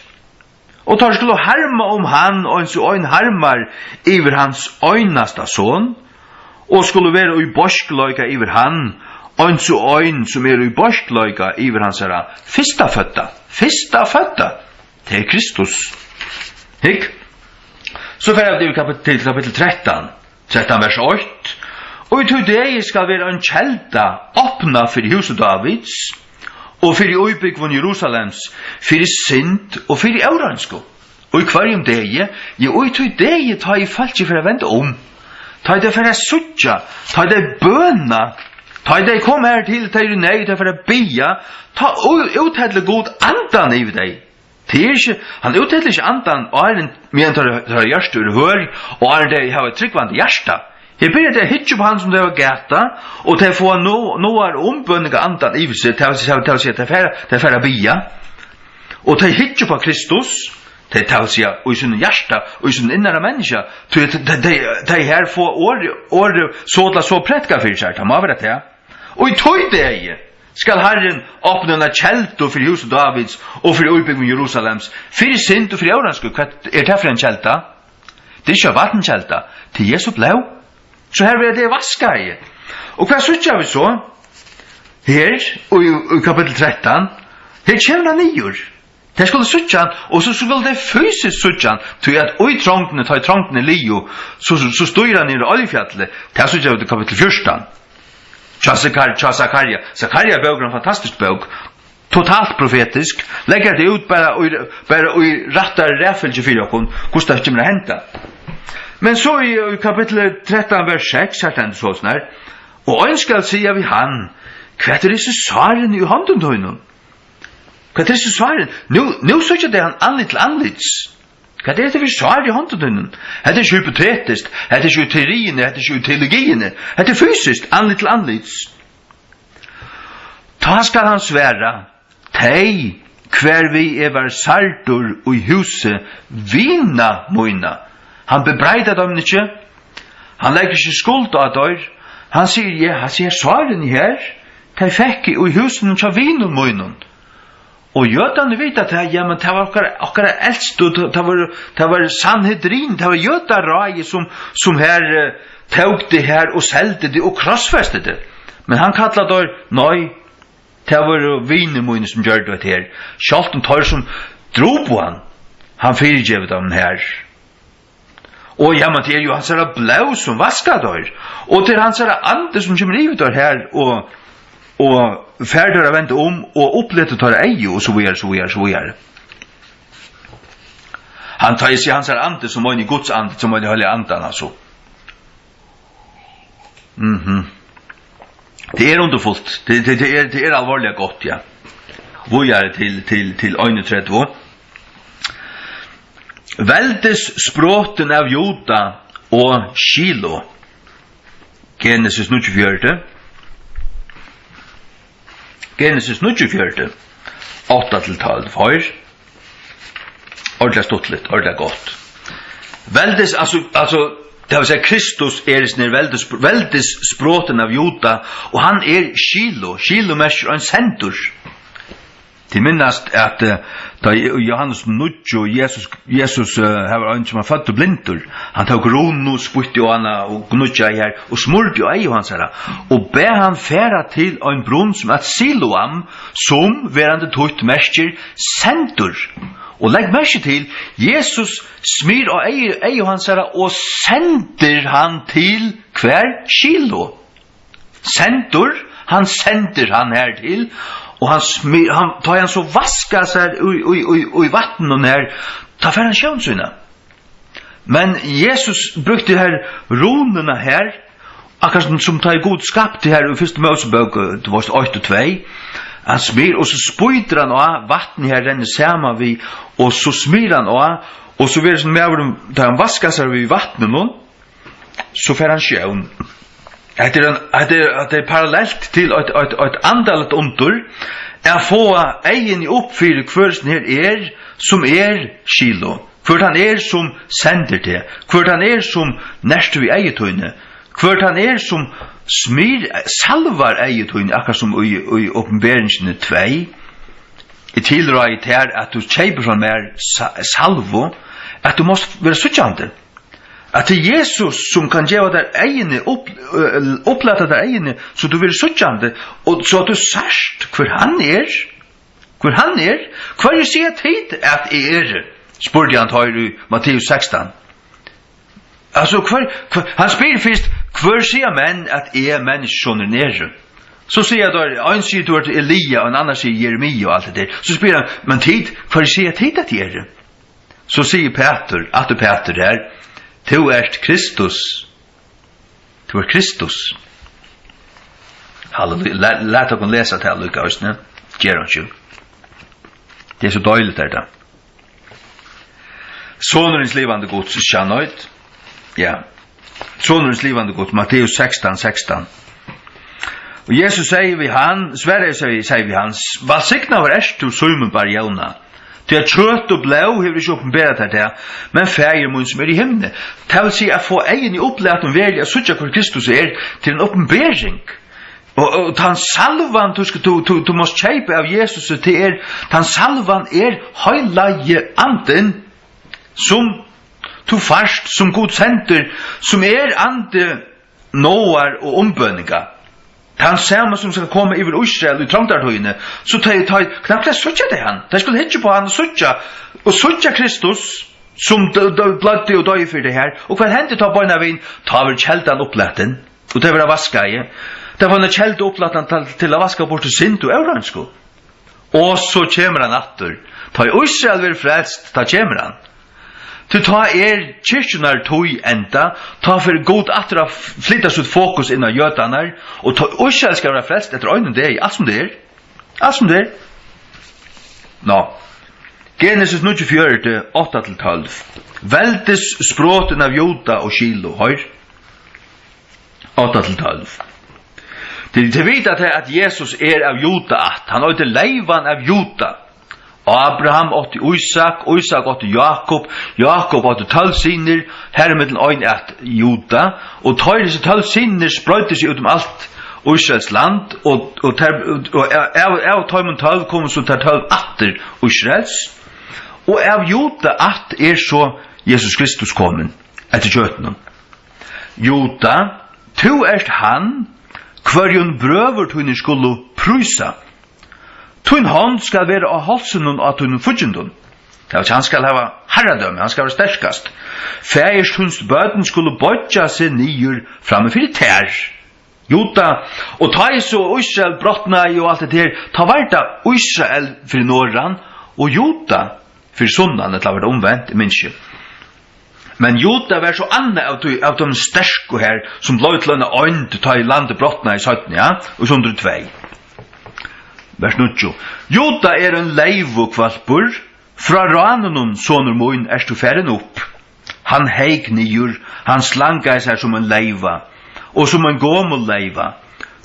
og teir skulu harma um hann, eins og ein harmar yvir hans einasta son, og skulu vera í beiskleika yvir hann, eins og ein, sum er í beiskleika yvir hansara fyrstafødda. Fyrstafødda, tað er Kristus. Hygg. So fara vit yvir kapit-, til kapittul trettan. Trettan, vers eitt. Og í tí degi skal vera ein kelda opnað fyri húsi Dávids og fyri íbúgvum Jerusalems, fyri synd og fyri óreinsku. Og í hvørjum degi? Jú, í tí degi, tá ið fólkið fer at venda um, tá ið tey fara at síggja, tá ið tey bøna, tá ið tey koma her til, tey eru í neyð, tey fara at biðja, tá ú-, úthellir Gud andan yvir tey. Tað er ikki, hann úthellir ikki andan, áðrenn, meðan teirra, teirra hjørtu eru hørð, og áðrenn tey hava eitt trúgvandi hjarta. Her byrja tey at hyggja upp á hann, sum tey hava gatað, og tey fáa nú, náðar- og umbøningarandan yvir seg, tað vil siga, tað vil siga, tey fara, tey fara at biðja. Og tey hyggja upp á Kristus, tey, tað vil siga, í sínum hjarta, í sínum innara menniskja, tí at tey, tey, tey her fáa orðið, orðið so ella so predikað fyri sær, tað má vera tað. Og í tí degi skal Harrin opna eina keldu fyri húsi Dávids og fyri íbúgvum Jerusalems, fyri synd og fyri óreinsku. Hvat er tað fyri ein kelda? Tað er ikki ein vatnkelda, tað er Jesu blóð. So her verða tey vaskaði. Og hvat síggja vit so? Her, í, í kapittul trettan, her kemur hann niður. Tey skulu síggja hann, og so skulu tey fysiskt síggja hann, tí at í trongdini, tá ið trongdin er liðug, so, so, so stígur hann niður á Oljufjallið. Tað síggja vit í kapittul fjúrtan. Hjá Zakar-, hjá Zakaria. Zakaria bók er ein fantastisk bók. Totalt profetisk. Leggur tað út bara í, bara í rættari raðfylgju fyri okkum, hvussu tað kemur at henda. Men so í, í kapittul trettan, vers seks, her stendur so, sånn her: Og ein skal siga við hann: Hvat eru hesi sárini í hondum tínum? Hvat er hesi sárini? Nú, nú síggja tey hann andlit til andlits. Hvat er hetta fyri sár í hondum tínum? Hetta er ikki hypotetiskt, hetta er ikki í teoriini, hetta er ikki í teologiini. Hetta er fysiskt, andlit til andlits. Tá skal hann svara: Tey, hvar við eg var særdur í húsi vina mína. Hann bebreiðar teimum ikki. Hann leggur ikki skuld á teir. Hann sigur: Ja, hann sigur, sárini her, tey fekk eg í húsinum hjá vinum mínum. Og jødarnir vita tað, ja, men tað var okkara, okkara elstu, tað, tað var, tað var Sanhedrin, tað var jødaráðið, sum, sum her, eh, tók tað her og seldi tað og krossfesti tað. Men hann kallar teir, nei, tað vóru vinir mínir, sum gjørdu hetta her. Sjálvt um teir, sum drupu hann, hann fyrigevur teimum her. Og ja, men tað er jú hansara blóð, sum vaskar teir. Og tað er hansara andi, sum kemur yvir teir her og, og fær teir at venda um og uppletur teirra eygu og so víðari, so víðari, so víðari. Hann, tá eg sigi hansara andi, so meini eg Guds andi, so meini eg Heilaga Andan, altso. Mhm. Tað er undurfult. Tað, tað, tað er, tað er alvorliga gott, ja. Víðari til, til, til einogtretivu. Veldissprotin av Juda og Shilo. Genesis níggjuogfjøruti. Genesis níggjuogfjøruti, átta til tólv. Hoyr. Ordiliga stuttligt, ordiliga gott. Veldis-, altso, altso, tað vil siga, Kristus er hesin her veldis-, veldissprotin av Juda, og hann er Shilo. Shilo merkir ein sendur. Tit minnast, at, eh, tá í Jóhannes níggju, Jesus, Jesus, eh, har var ein, sum var føddur blindur. Hann tók runu, spýtti á hana og gníggjaði har og smurdi á eygu hansara og bað hann fara til ein brunn, sum æt Siloam, sum, verandi týtt, merkir sendur. Og legg merki til, Jesus smyr á eygu, eygu hansara og sendir hann til hvar? Shilo. Sendur, hann sendir hann her til, og hann smyr, hann, tá hann so vaskar sær í, í, í, í vatninum her, tá fær hann sjón sína. Men Jesus brúkti her rununa her, akkurát sum, sum tá Gud skapti her í fyrstu Mósebók, eh, tú veist, eitt og tvey, Hann smyr, og so spýtur hann á vatnið, har rennur saman við, og so smyr hann á, og so verður sum maðurin, tá hann vaskar sær við vatninum, so fær hann sjón. Hetta er ein, hetta er, hetta er parallelt til eitt, eitt, eitt andaligt undur, at fáa eyguni upp fyri, hvør sum her er, sum er Shiloh, hvør hann er, sum sendir teg, hvør hann er, sum nertur við eygu tíni, hvør hann er, sum smyr, salvar eygu tíni, akkurát sum í, í Opinberingini tvey. Eg tilráði tær, at tú keypir frá mær sa-, salvu, at tú mást vera síggjandi. At tað er Jesus, sum kann geva tær eyguni, upp-, øh, upplata tær eyguni, so tú verður síggjandi, og so at tú sært, hvør hann er. Hvør hann er? Hvørji siga tit, at eg eri? Spurdi hann teir í Matteus sekstan. Altso, hvør, hvør, hann spyr fyrst, hvør siga menn, at eg, Menniskjusonurin, eri? So siga teir, ein sigur, tú ert Elia, og ein annar sigur, Jeremia, og alt det der. So spyr hann, men tit, hvør siga tit, at eg eri? So sigur Pætur, aftur Pætur her, tú ert Kristus. Tú ert Kristus. Halleluja. La-, lat okkum lesa tað líka, veitst tú. Ger hon ikki. Tað er so deiligt, er tað. Sonur hins livandi Guds, skjønner du? Ja. Sonur hins livandi Guds, Matteus sekstan, sekstan. Og Jesus sigur við hann, svaraði, sigur, sigur við hann, velsignaður ert tú, Símun Bar Jóna, tí at kjøt og blóð hevur ikki opinberað tær tað, men Faðir mín, sum er í himni. Tað vil siga, at fáa eyguni upplatin veruliga at síggja, hvør Kristus er, til ein opinbering. Og, og tann salvan, tú skal, tú, tú, tú mást keypa av Jesus, tað er, tann salvan er Heilagi Andin, sum tú fært, sum Gud sendir, sum er andi náðar og umbøninga. Tann sama, sum skal koma yvir Ísrael í trongdartíðini, so tey, tey, knappliga síggja tey hann. Tey skulu hyggja upp á hann og síggja, og síggja Kristus, sum d-, d-, bløddi og doyði fyri tey her. Og hvat hendi tá beinanvegin? Tá verður keldan upplatin, og tey verða vaskaði. Tey fáa eina keldu upplata til, til at vaska burtur synd og óreinsku. Og so kemur hann aftur. Tá Ísrael verður frelst, tá kemur hann. Tí tá er kirkjunnar tíð enda, tá fer Gud aftur at flyta sítt fokus inn á jødarnar, og tá Ísrael skal vera frelst eftir einum degi, alt sum tað er. Alt sum tað er. Ná. Genesis níggjuogfjøruti, átta til tólv. Veldissprotin av Juda og Shiloh, hoyr. Átta til tólv. Tit, tit vita tað, at Jesus er av Juda ætt. Hann eitur Leyvan av Juda. Abraham átti Ísak, Ísak átti Jákup, Jákup átti tólv synir, har ímillum ein æt Juda, og teir, hesir tólv synir, spreiddu seg út um alt Ísraels land, og, og, tær, og av, av teimum tólv komu so tær tólv ættir Ísraels, og av Juda ætt er so Jesus Kristus komin, eftir kjøtinum. Juda, tú ert hann, hvørjum brøður tínir skulu prísa. Tín hond skal vera á hálsinum á tínum fíggindum. Tað vil siga, hann skal hava harradømi, hann skal vera sterkast. Faðirs tíns børn skulu boyggja seg niður frammi fyri tær. Juda, og tá ið so Ísrael brotnaði og alt hetta her, tá var tað Ísrael fyri norðan og Juda fyri sunnan, ella var tað umvent, eg minnist ikki. Men Juda var so annað av tí, av teimum sterku her, sum bleiv til eina eind, tá ið landið brotnaði seinni, ja, í hundrað og tvey. Vers níggju. Juda er ein leyvuhvølpur, frá ránunum, sonur mín, ert tú farin upp. Hann heyk niður, hann slangaði sær sum ein leyva, og sum ein gomul leyva.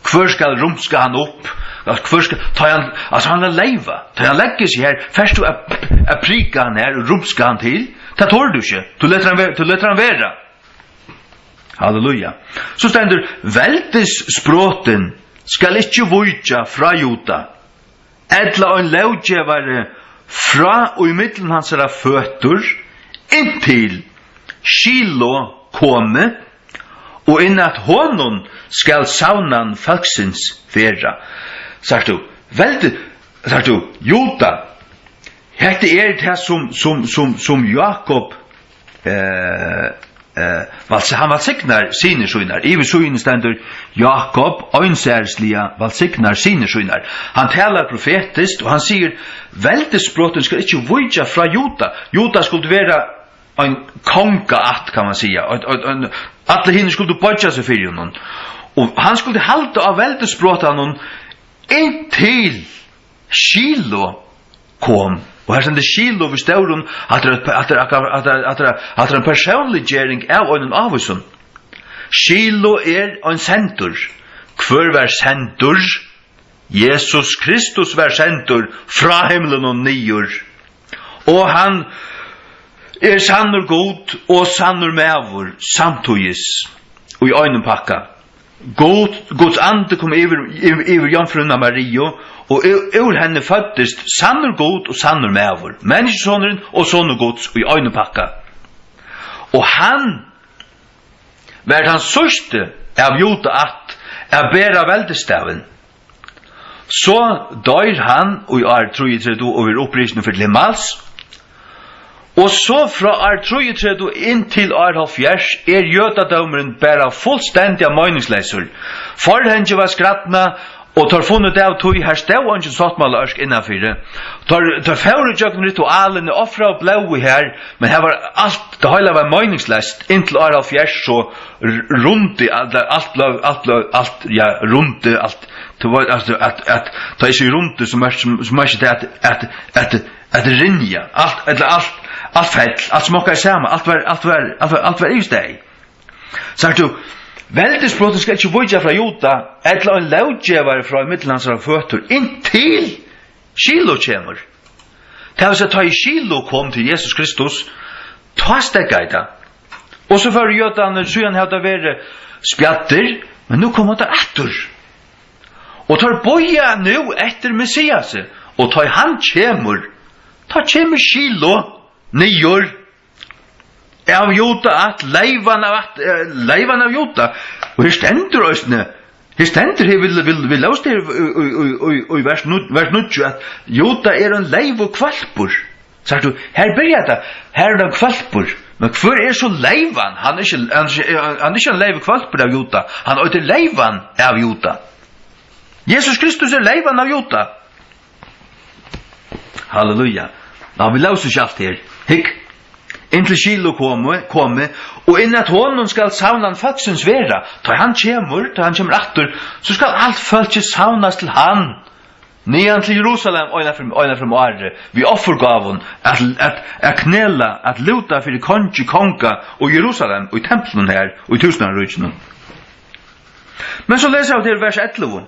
Hvør skal rumska hann upp? At hvør skal, tá hann, altso, hann er leyva. Tá hann leggur seg her, fert tú at, at prika hann her og rumska hann til? Tað torir tú ikki. Tú letur hann vera, tú letur hann vera. Halleluja. So stendur, veldissprotin skal ikki víkja frá Juda, ella ein lóggevari frá í millum hansara føtur, inntil Shiloh komi, og inn at honum skal savnan fólksins vera. Sært tú, veldi, sært tú, Juda, hetta er tað sum, sum, sum, sum Jákup, eh, eh, vals-, hann vælsignar synir sínar. Yvir síðuni stendur, Jákup einsærisliga vælsignar synir sínar. Hann talar profetiskt, og hann sigur, veldissprotin skal ikki víkja frá Juda. Juda skuldi vera ein kongaætt, kann man siga. Ein, ein, ein, allir hinir skuldu boyggja seg fyri honum. Og hann skuldi halda á veldissprotanum inntil Sjilo kom. Og her stendur Sjilo við stórum, hatta er, hatta er, hatta er, hatta er, hatta er ein persónliggering av einum ávísum. Sjilo er ein sendur. Hvør var sendur? Jesus Kristus var sendur frá himlinum niður. Og hann er sannur Gud og sannur maður samtíðis í einum pakka. Gud, Guds andi kom yvir, yvir, yvir jomfrúna Mariu, og úr, úr henni føddist sannur Gud og sannur maður, Menniskjusonurin og Sonur Guds í einum pakka. Og hann var tann síðsti av Juda ætt at bera veldisstavin. So doyr hann í ár trýogtretivu og verður upprisin og fer til himmals. Og so frá ár trýogtretivu inn til ár hálvfjerðs er jødadómurin bara fullstendiga meiningsleysur. Forhangið var skrædnað, og teir funnu út av tí, har stóð eingin sáttmálaørk innanfyri. Teir, teir fóru gjøgnum ritualini, ofraðu blóðið har, men har var alt, tað heila var meiningsleyst, inntil ár hálvfjerðs, so r-, rundi, alt, alt blóð, alt blóð, alt, ja, rundi, alt, tú veit, altso, at, at, tá eg sigi rundi, so merki, so, so merki tað, at, at, at, at rinja, alt, ella alt, alt fell, alt smokkaði saman, alt var, alt var, alt var, alt var yvirstaðið. Sært tú, veldisbrotin skal ikki víkja frá Juda, ella ein lóggevari frá ímillum hansara føtur, inntil Sjilo kemur. Tað vil siga, tá ið Sjilo kom til Jesus Kristus, tá steðgaði tað. Og so fóru jødarnir, síðan hava teir verið spjaddir, men nú koma teir aftur. Og teir bíða nú eftir Messiasi, og tá ið hann kemur, tá kemur Sjilo niður av Juda ætt, leyvan av ætt, eh, leyvan av Juda. Og her stendur eisini, her stendur her, vil, vil, vil lóst her í, í, í, í, í vers nú-, vers níggju, at Juda er ein leyvuhvølpur. Sært tú, her byrjar tað, her er ein hvølpur. Men hvør er so leyvan? Hann er ikki, hann er ikki, hann er ikki ein leyvuhvølpur av Juda. Hann eitur leyvan av Juda. Jesus Kristus er leyvan av Juda. Halleluja. Ná, vit lósu ikki alt her. Hygg. Inntil Sjilo komi, komi, og inn at honum skal savnan fólksins vera. Tá hann kemur, tá hann kemur aftur, so skal alt fólkið savnast til hann. Niðan til Jerusalem, eina ferð, eina ferð um árið, við offurgávum, at, at, at knela, at lúta fyri kongi konga og Jerusalem, í templinum her, í túsundáraríkinum. Men so lesa vit her vers ellivu.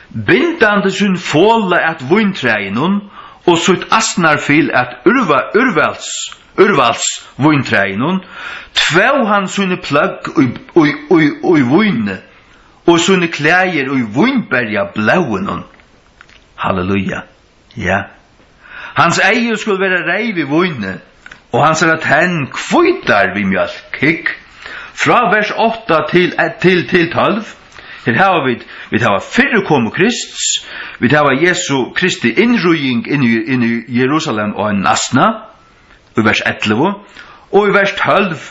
Bindandi sín fola at víntræinum og sítt asnarfil at úrva-, úrvals-, úrvalsvíntræinum, tvó hann síni pløgg í, í, í, í víni og síni klæðir í vínberjablóðinum. Halleluja. Ja. Hans eygu skulu vera reyð við víni, og hansara tenn hvítar við mjólk. Hygg, frá vers átta til, til, til tólv, her hava vit, vit hava fyrru komu Krists, vit hava Jesu Kristi innríðing inn í, inn í Jerusalem á einum asna, í vers ellivu, og í vers tólv,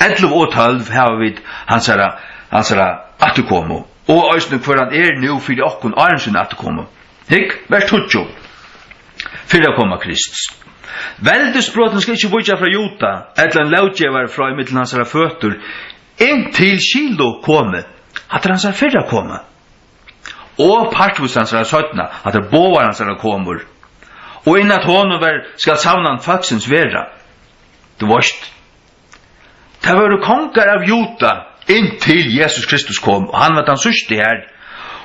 ellivu og tólv hava vit hansara, hansara afturkomu, og eisini hvør hann er nú fyri okkum áðrenn sína afturkomu. Hygg, vers tíggju. Fyrra koma Krists. Veldisbrotin skal ikki víkja frá Juda, ella ein lóggevari frá ímillum hansara føtur, inntil Sjilo komi. Hatta er hansara fyrra koma. Og partvíst hansara seinna, hatta er báðar hansara komur. Og inn at honum ver-, skal savnan fólksins vera. Tú veist, tað vóru kongar av Juda, inntil Jesus Kristus kom, og hann var tann síðsti her.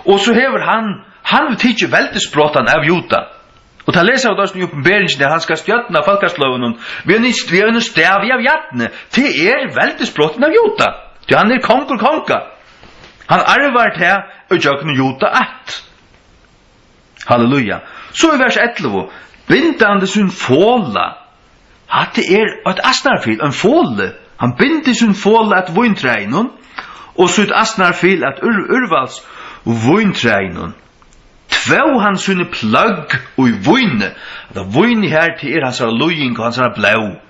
Og so hevur hann, hann hevur tikið veldisbrotan av Juda. Og tað lesa vit eisini í Opinberingini, at hann skal stjórna fólkasløgunum við einum, við einum stavi av jarni. Tað er veldisbrotin av Juda, tí hann er kongur konga. Hann arvar tað ígjøgnum Juda ætt. Halleluja. So í vers ellivu, bindandi sín fola. Hatta er eitt asnarfil, ein foli. Hann bindur sín fola at víntræinum, og sítt asnarfil at úr-, úrvals víntræinum. Tvó hann síni pløgg í víni. Hetta vín her, tað er hansara líðing og hansara blóð.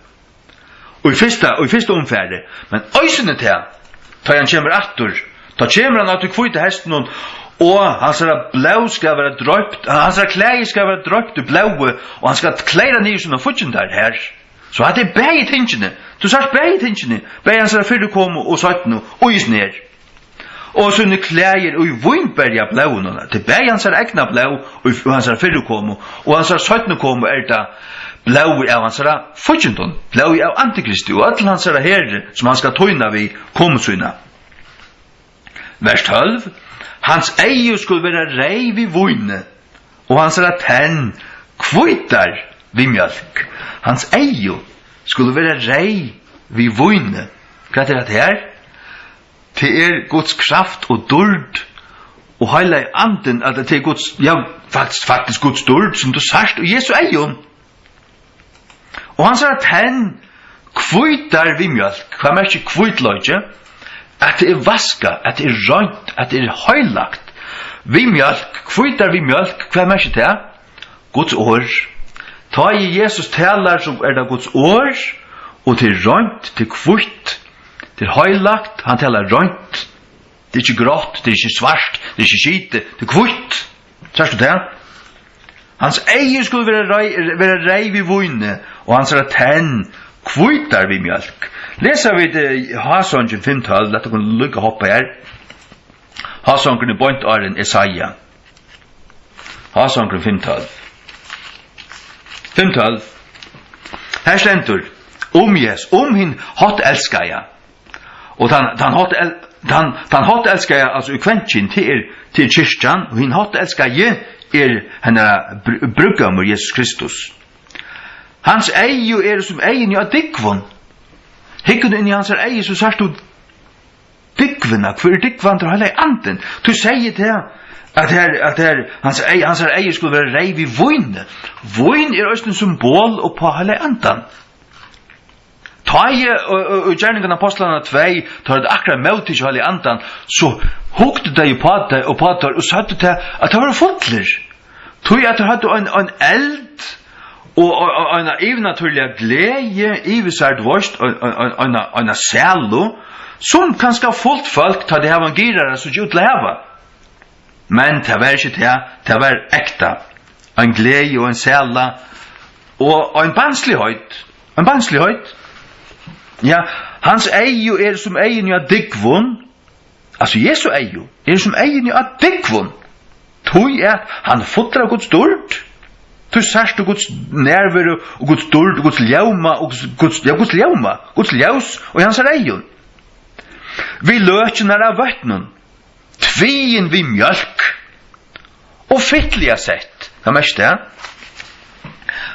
Og í fyrsta, og í fyrsta umfari, men eisini tað, tá hann kemur aftur, tá kemur hann á tí hvíta hestinum, og hansara blóð skal vera droypt, hansara klæði skal vera droypt í blóði, og hann skal kleyra niður sínar fíggindar her. So hatta er bæði tingini. Tú sært bæði tingini, bæði hansara fyrru komu og seinnu, og í snær. og síni klæðir í vínberjablóðinum. Tað er bæði hansara egna blóð og, og hansara fyrrukomu, og hansara seinnu komu er tað blóðið av hansara fíggindum, blóðið av Antikristi og øllum hansara heri, sum hann skal týna við komu sína. Vers tólv: Hans eygu skulu vera reyð við víni, og hansara tenn hvítar við mjólk. Hans eygu skulu vera reyð við víni. Hvat er hetta her? Tað er Guds kraft og dýrd og Heilagi Andin, at tað er Guds, ja, faktiskt, faktiskt Guds dýrd, sum tú sært í Jesu eygum. Og hansara tenn hvítar við mjólk. Hvat merkir hvítleiki? At tað er vaskað, at tað er reint, at tað er heilagt. Við mjólk, hvítar við mjólk, hvat merkir tað? Guds orð. Tá ið Jesus talar, so er tað Guds orð, og tað er reint, tað er hvítt, tað er heilagt, hann talar reint. Tað er ikki grátt, tað er ikki svart, tað er ikki skitið, tað er hvítt. Sært tú tað? Hans eygu skulu vera reyð, vera reyð við víni, og hansara tenn hvítar við mjólk. Lesa vit, eh, Hásongin fimm tólv, lat okkum líka hoppa her. Hásongurin er beint áðrenn Esaja. Hásongurin fimm tólv. Fimm tólv. Her stendur um Jes-, um hin háttelskaða. Og tann, tann hátt el-, tann, tann háttelskaða, altso í kvennkyn, tað er, tað er kirkjan, og hin háttelskaði er hennara br-, brúðgómur, Jesus Kristus. Hans eygu eru sum eyguni á dúgvum. Hyggur tú inn í hansara eygu, so sært tú dúgvuna. Hvør er dúgvan? Tað er Heilagi Andin. Tú segði tað, at her, at her, hans ey-, hansara eygu skulu vera reyð við víni. Vín er eisini symbol uppá Heilaga Andan. Tá eg, og, og, og Gerningarnar Ápostlarna tvey, tá er tað akkurát móttikið Heilaga Andan, so hugdu tey uppá tey, uppá teir og søgdu tað, at teir vóru fullir. Tí at teir høvdu ein, ein eld og, og, og eina yvirnatúrliga gleði yvir sær, tú veist, ein, ein, ein, eina, eina sælu, sum kanska fult fólk, tá tey hava ein girara, síggja út til at hava. Men tað var ikki tað, tað var ekta. Ein gleði og ein sæla og ein bansligheit. Ein bansligheit. Ja, hans eygu eru sum eyguni á dúgvum, altso Jesu eygu, eru sum eyguni á dúgvum. Tí at hann er fullur av Guds dýrd. Tí sært tú Guds nærveru og Guds dýrd og Guds ljóma og Guds, Guds, ja, Guds ljóma, Guds ljós í hansara eygum. Við løkirnar av vøtnum. Tvegin við mjólk og fitliga sett. Hvat merkir tað?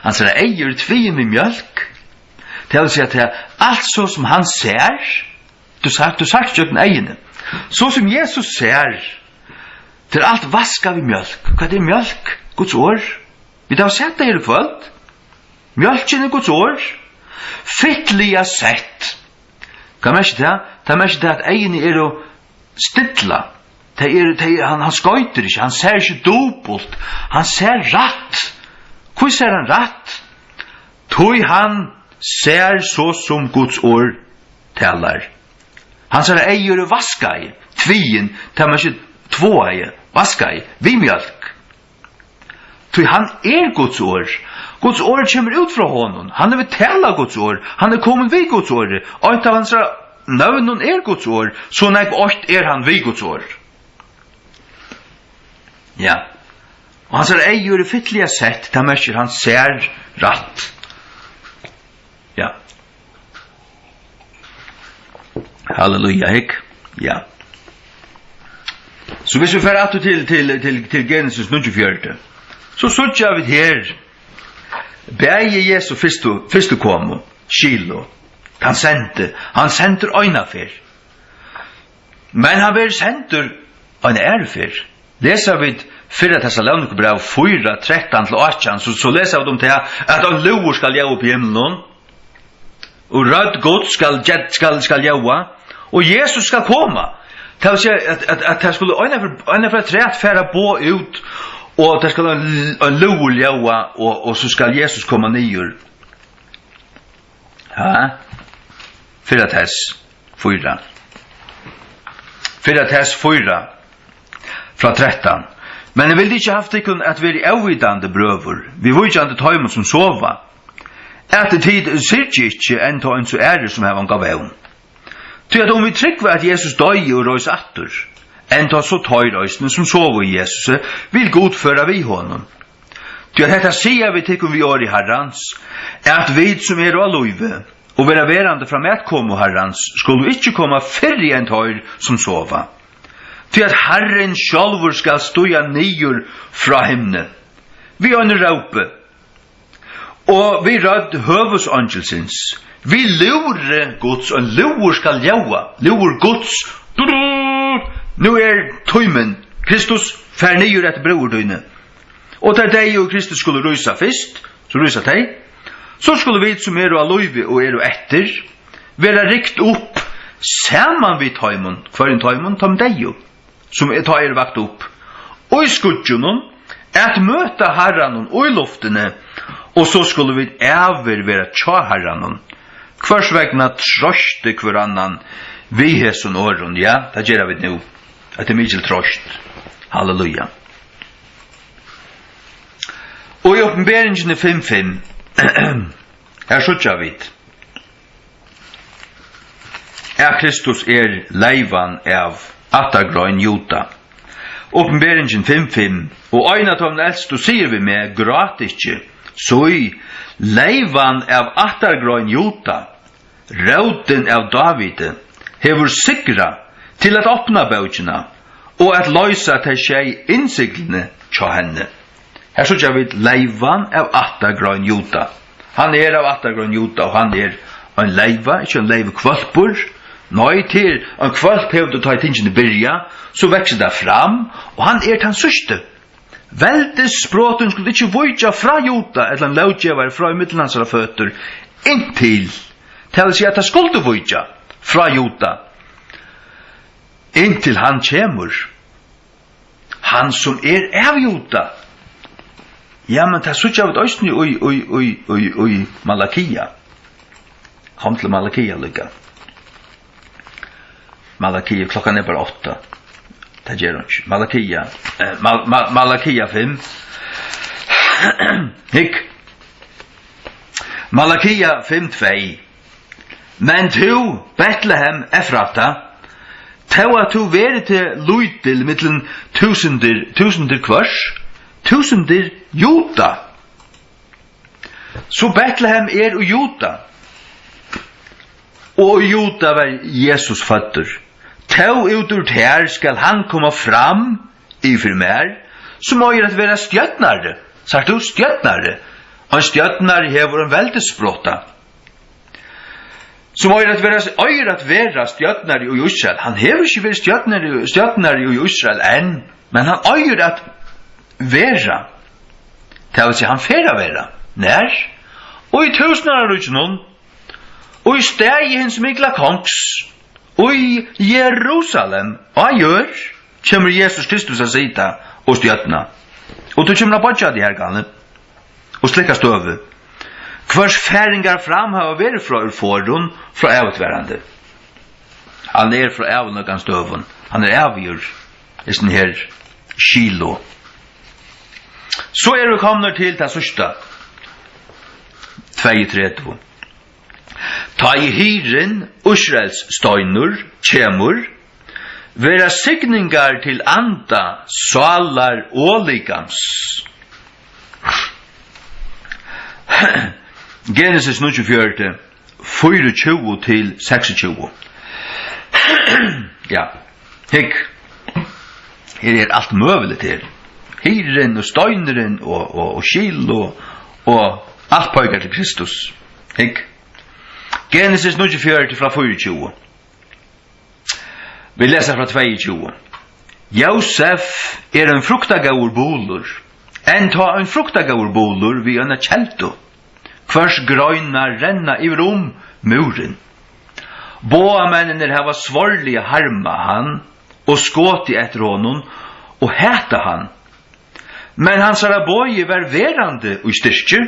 Hansara eygu eru tvegin við mjólk. Tað vil siga, at tað er alt so, sum hann sær. Tú sært, tú sært gjøgnum eyguni. So sum Jesus sær, tað er alt vaskað við mjólk. Hvat er mjólk? Guds orð. Vit hava sæð tað her í kvøld. Mjólkin er Guds orð. Fitliga sett. Hvat merkir tað? Tað merkir tað, at eyguni eru stilla. Tey eru, tey, hann, hann skoytir ikki, hann sær ikki dupult, hann sær rætt. Hví sær hann rætt? Tí hann sær so, sum Guds orð talar. Hansara eygu eru vaskaði, tvegin, tað merkir tváaði, vaskaði, við mjólk. Tí hann er Guds orð. Guds orð kemur út frá honum. Hann hevur talað Guds orð. Hann er komin við Guds orði. Eitt av hansara nøvnum er Guds orð. So nógv eitt er hann við Guds orð. Ja. Og hansara eygu eru fitliga sett. Tað merkir, hann sær rætt. Ja. Halleluja, hygg. Ja. So hvis vit fara aftur til, til, til, til Genesis níggjuogfjøruti, so síggja vit her bæði Jesu fyrstu, fyrstu komu, Shiloh. Hann sendi, hann sendur eina ferð. Men hann verður sendur eina aðru ferð. Lesa vit fyrra Tessalonikabræv fýra, trettan til átjan, so, so lesa vit um tað, at ein lúður skal ljóða upp í himlinum, og rødd Guds skal, skal, skal ljóða, og Jesus skal koma. Tað vil siga, at, at, at tað skulu eina ferð, eina ferð afturat fara boð út, og tað skal ein, ein lúður ljóða, og, og so skal Jesus koma niður. Ha? Fyrra Tess fýra. Fyrra Tess fýra, frá trettan. Men eg vildi ikki havt tykkum at verið óvitandi, brøður, viðvíkjandi teimum, sum sova, at tit syrgi ikki enn tá eins og aðrir, sum hava onga vón. Tí at um vit trúgva, at Jesus doyði og reis aftur, enn tá so teir eisini, sum sova í Jesusi, vil Gud føra við honum. Tí at hetta siga vit tykkum við orði Harrans, at vit, sum eru á lívi og verða verandi fram at komu Harrans, skulu ikki koma fyrri enn teir, sum sova. Tí at Harrin sjálvur skal stíga niður frá himni við einum rópi, og við rødd høvuðseingilsins, við lúðri Guds, ein lúður skal ljóða, lúður Guds, durr, nú er tímin, Kristus fer niður eftir brúður tíni, og tey deyðu í Kristus skulu rísa fyrst, so rísa tey, so skulu vit, sum eru á lívi og eru eftir, verða rykt upp saman við teimum, hvørjum teimum, teimum deyðu, sum er, tá eru vakt upp, í skýggjunum, at møta Harranum í luftini, og so skulu vit ævir vera hjá Harranum. Hvørs vegna troysti hvør annan við hesum orðum, ja, tað gera vit nú. Hetta er mikil troyst. Halleluja. Og í Opinberingini fimm fimm, her síggja vit, at Kristus er leivan av ættargrein Juda. Opinberingin fimm fimm, og ein av teimum elstu sigur við meg: Grát ikki, sí, leivan av ættargrein Juda, rótin av Dávidi, hevur sigrað til at opna bókina og at loysa tey sjey innsiglini hjá henni. Her síggja vit leivan av ættargrein Juda. Hann er av ættargrein Juda, og hann er ein leiva, ikki ein leivihvølpur. Nei, til ein hvølp hevur tú, tá ið tingini byrja, so veksur tað fram, og hann er tann síðsti. Veldissprotin skulu ikki víkja frá Juda, ella ein lóggevari frá ímillum hansara føtur, inntil, tað vil siga, at tað skuldi víkja frá Juda, inntil hann kemur. Hann sum er av Juda. Ja, men tað síggja vit eisini í, í, í, í, í Malakia. Kom til Malakia líka. Malakia, klokkan er bara átta. Tað ger hon ikki. Malakia, eh, Mal-, Mal-, Malakia fimm. Hygg. Malakia fimm tvey. Men tú, Betlehem Efrata, tó at tú verði teg lítil millum túsundir, túsundir hvørs, túsundir Juda. So Betlehem er í Juda, og í Juda var Jesus føddur. Tó út úr tær skal hann koma fram yvir mær, sum eigur at vera stjórnari. Sært tú, stjórnari? Ein stjórnari hevur ein veldissprota. Sum eigur at vera, eigur at vera stjórnari í Ísrael. Hann hevur ikki verið stjórnari, stjórnari í Ísrael enn, men hann eigur at vera. Tað vil siga, hann fer at vera. Nær? Og í túsundáraríkinum, og í staði hins mikla kongs, í Jerusalem, á jørð, kemur Jesus Kristus at sita og stjórna. Og tú kemur at boyggja teg, har galni, og slikka støvu. Hvørs færingar fram hava verið frá, úr forðum, frá ævigtvarandi. Hann er frá ævinøgans døgum. Hann er ævigur. Hesin her Shiloh. So eru vit komnir til tað síðsta. Tveyogtretivu. Tá ið hirðin, Ísraels steinur, kemur, verða signingar til anda, sálar og likams. Genesis níggjuogfjøruti, fýraogtjúgu til seksogtjúgu. Ja, hygg. Her er alt møguligt her. Hirðin og steinurin og, og, og Shiloh og, og alt peikar til Kristus. Hygg. Genesis níggjuogfjøruti frá fýraogtjúgu. Vit lesa frá tveyogtjúgu. Jósef er ein fruktagóður bulur, enn tá ein fruktagóður bulur við eina keldu, hvørs greinar renna yvir um múrin. Bogamenninir hava svárliga harmað hann og skotið eftir honum og hatað hann. Men hansara bogi var verandi í styrki,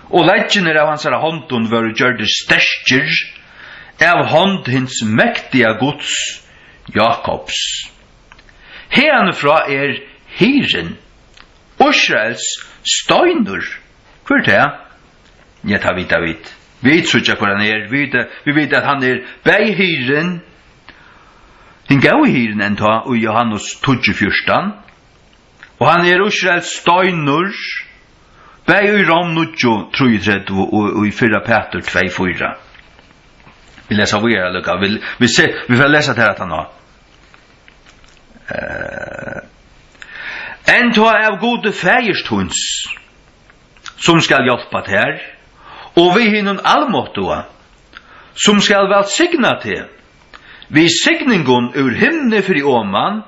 og leggirnir av hansara hondum vóru gjørdir sterkir av hond hins mektiga Guds, Jakobs. Haðani frá er hirðin, Ísraels steinur. Hvør er tað? Ja, tað vita vit. Vit síggja, hvør hann er. Vit, vit vita, at hann er bæði hirðin, hin góði hirðin enntá í Jóhannes tíggju fjúrtan, og hann er Ísraels steinur, bæði í Rom níggju trýogtretivu og í fyrra Pætur tvey fýra. Vit lesa víðari allíkavæl. Vit, vit se-, vit fara at lesa tað aftan á. Eh, enntá av Gudi faðir tíns, sum skal hjálpa tær, og við hinum almáttuga, sum skal vælsigna teg við signingum úr himni fyri oman,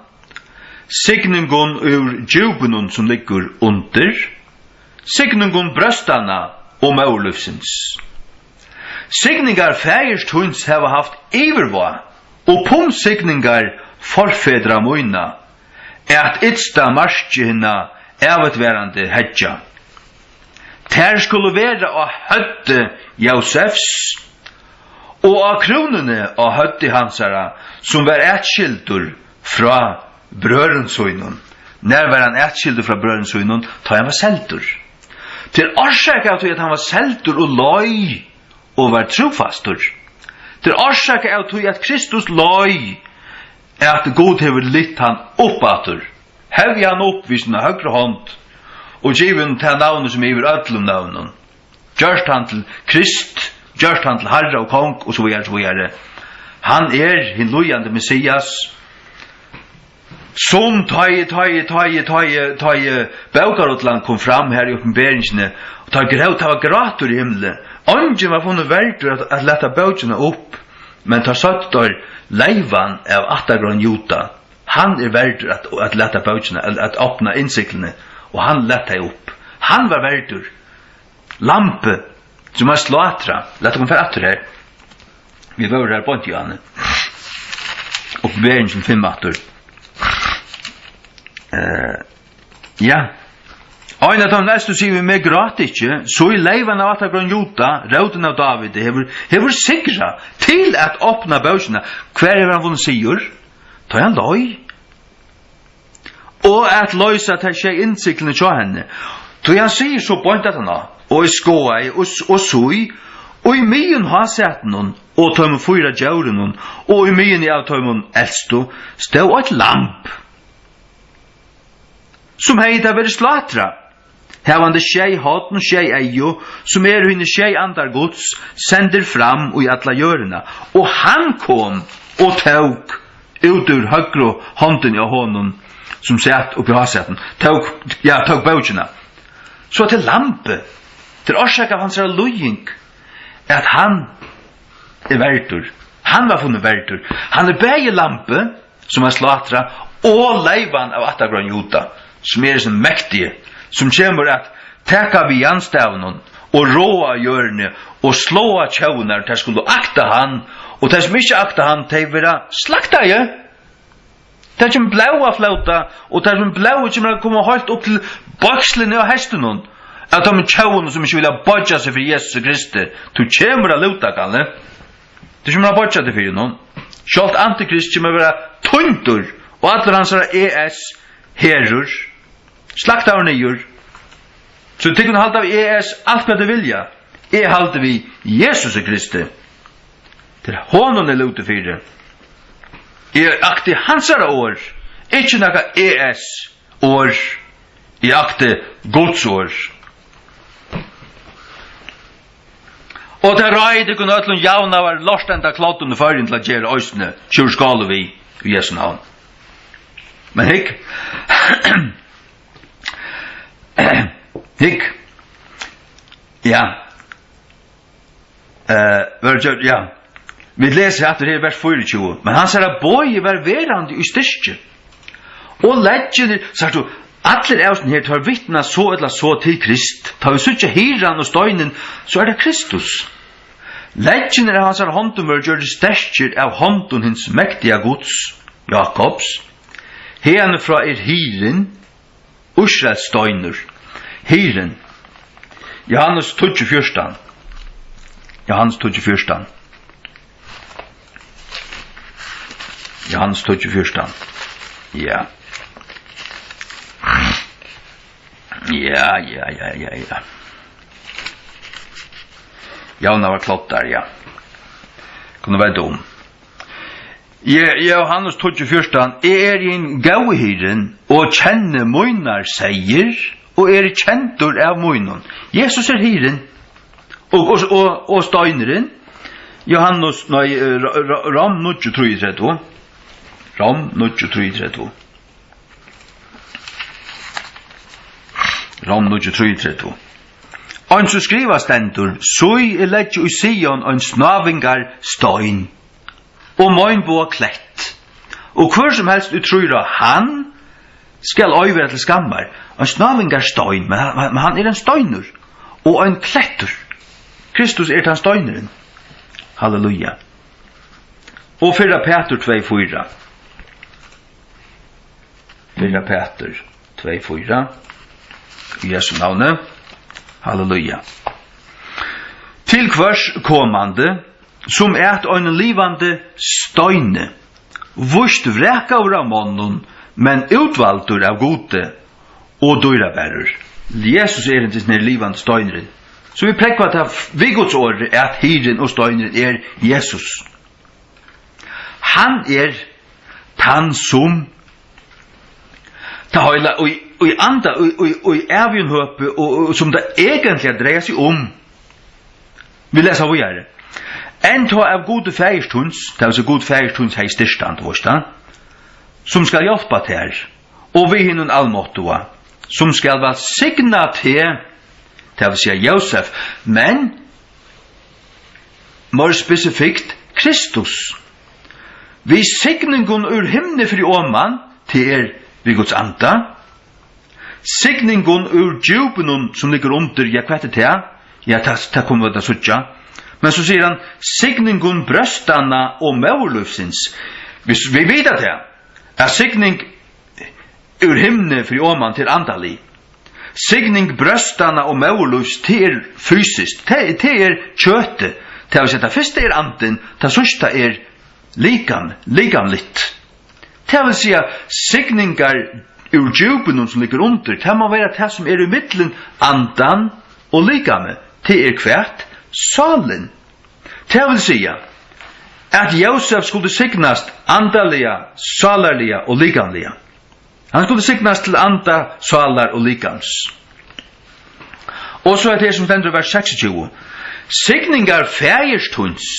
signingum úr djúpunum, sum liggur undir, signingum bróstanna og móðurlívsins. Signingar faðirs tíns hava havt yvirvág upp um signingar forfedra mína, at ytsta marki hinna ævigtvarandi heggja. Tær skulu vera á høvdi Jósefs og á krúnuni á høvdi hansara, sum var atskildur frá brøðrum sínum. Nær var hann atskildur frá brøðrum sínum? Tá hann var seldur. Til orsaka av tí, at hann var seldur og leið og var trúfastur. Til orsaka av tí, at Kristus leið, at Gud hevur lyft hann upp aftur, hevði hann upp við sína høgru hond og givið honum tað navnið, sum er yvir øllum nøvnum, gjørt hann til Krist, gjørt hann til Harra og Kong, og so víðari, so víðari. Hann er hin líðandi Messias, sum tá ið, tá ið, tá ið, tá ið, tá ið bókarullan kom fram her í Opinberingini, og tá gró-, tá var grátur í himli. Eingin var funnin verdur at, at lata bókina upp, men tá søgdu teir: Leyvan av ættargrein Juda, hann er verdur at, at lata bókina, at, at opna innsiglini, og hann læt tey upp. Hann var verdur. Lambið, sum var slátrað. Lat okkum fara aftur her. Vit vóru her beint í áðni. Opinberingin fimm aftur. Eh, ja. Ein av teimum elstu sigur við meg: Grát ikki, sí, leyvan av ættargrein Juda, rótin av Dávidi, hevur, hevur sigrað til at opna bókina. Hvar hevur hann vunnið sigur? Tá hann leið. Og at loysa tey sjey innsiglini hjá henni. Tí hann sigur so beint aftan á: Og eg skoðaði, og s-, og sí, og í miðjum hásætinum og teimum fýra djórunum, og í miðjuni av teimum elstu, stóð eitt lamb, sum hevði tá verið slátrað, havandi sjey horn og sjey eygu, sum eru hinir sjey andar Guds, sendir fram í alla jørðina. Og hann kom og tók út úr høgru hondini á honum, sum sat uppi á hásætinum, tók, ja, tók bókina. So til lambið, til orsaka av hansara líðing, at hann er verdur. Hann var funnin verdur. Hann er bæði lambið, sum var slátrað, og leyvan av ættargrein Juda, sum er hesin mektigi, sum kemur at taka við jarnstavinum og ráða á jørðini og sláa tjóvarnar, tær skulu akta hann, og tær, sum ikki akta hann, tey verða slaktaði. Tað kemur blóð at flóta, og tað, sum blóðið kemur at koma heilt upp til bøkslini á hestinum, av teimum tjóvum, sum ikki vilja boyggja seg fyri Jesusi Kristi. Tú kemur at lúta, Kalli. Tú kemur at boyggja teg fyri honum. Sjálvt Antikrist kemur at vera týndur, og allur hansara E S herur slaktaður niður. So tit kunnu halda við E S alt hvat tit vilja. Eg haldi við Jesusi Kristi. Til honum er lútið fyri. Eg akti hansara orð, ikki nakað E S orð. Eg akti Guds orð. Og tað ráði eg tykkum øllum javnaðar lortenda kloddum í Føroyum til at gera eisini. Sjúr skálum við í Jesu navn. Men hygg. Hygg. Ja. Eh, verður gjørt, ja. Vit lesa aftur her í vers fýraogtjúgu. Men hansara bogi var verandi í styrki. Og leggirnir, sært tú, allir av sum her, teir vitna so ella so til Krist. Tá vit síggja hirðan og steinin, so er tað Kristus. Leggirnir av hansara hondum vóru gjørdir sterkir av hondum hins mektiga Guds, Jakobs. Haðani frá er hirðin, Ísraels steinur, hirðin. Jóhannes tíggju fjúrtan. Jóhannes tíggju fjúrtan. Jóhannes tíggju fjúrtan. Ja. Ja, ja, ja, ja, ja. Javnaðarkloddar, ja. Kunnu vita um. Je-, Jóhannes tíggju fjúrtan: "Eg eri hin góði hirðin, og kenni mínar seyðir, og eri kendur av mínum." Jesus er hirðin, og, og, og, og steinurin. Jóhannes, nei, eh, Ro-, Ro-, Rom níggju trýogtretivu. Rom níggju trýogtretivu. Rom níggju trýogtretivu. Eins og skrivað stendur: "Sí, eg leggi í Sion ein snávingar stein og meinboga klett, og hvør sum helst, ið trýr á hann, skal ei vera til skammar." Ein snávingar stein, men hann, men hann er ein steinur og ein klettur. Kristus er tann steinurin. Halleluja. Og fyrra Pætur tvey fýra. Fyrra Pætur tvey fýra. Í Jesu navni. Halleluja. Til hvørs komandi, sum at einum livandi steini, víst vrakaður av monnum, men útvaldur av Gudi og dýrabærur. Jesus er hendan her livandi steinurin. So vit prógva tað við Guds orði, at hirðin og steinurin er Jesus. Hann er tann, sum tað heila í, í anda, í, í, í ævigum høpi, og, og sum tað eigentliga dreiar seg um. Vit lesa víðari. "Enn tá av Gudi faðir tíns", tað vil siga, Gud faðir tíns hevði styrkt hann, tú veist tað, "sum skal hjálpa tær, og við hinum almáttuga, sum skal vælsigna teg", tað vil siga Jósef, men meir spesifikt Kristus, við signingum úr himni fyri oman, tað er við Guds anda, signingum úr djúpunum sum liggur undir, ja, hvat er tað? Ja, tað, tað kunnu vit at síggja. Men so sigur hann, signingum brjóstanna og móðurlívsins. Vit, vit vita tað, at signing úr himni fyri oman, tað er andalig. Signing brjóstanna og móðurlívs, tað er fysiskt. Tað, tað er kjøtið. Tað vil siga, tað fyrsta er andin, tað síðsta er likam, likamligt. Tað vil siga, signingar úr djúpunum sum liggur undir, tað má vera tað sum er í millum andan og likamið. Tað er hvat? Sálin. Tað vil siga, at Jósef skuldi signast andaliga, sálarliga og likamliga. Hann skuldi signast til anda, sálar og likams. Og so er tað her, sum stendur í vers seksogtjúgu: "Signingar faðirs tíns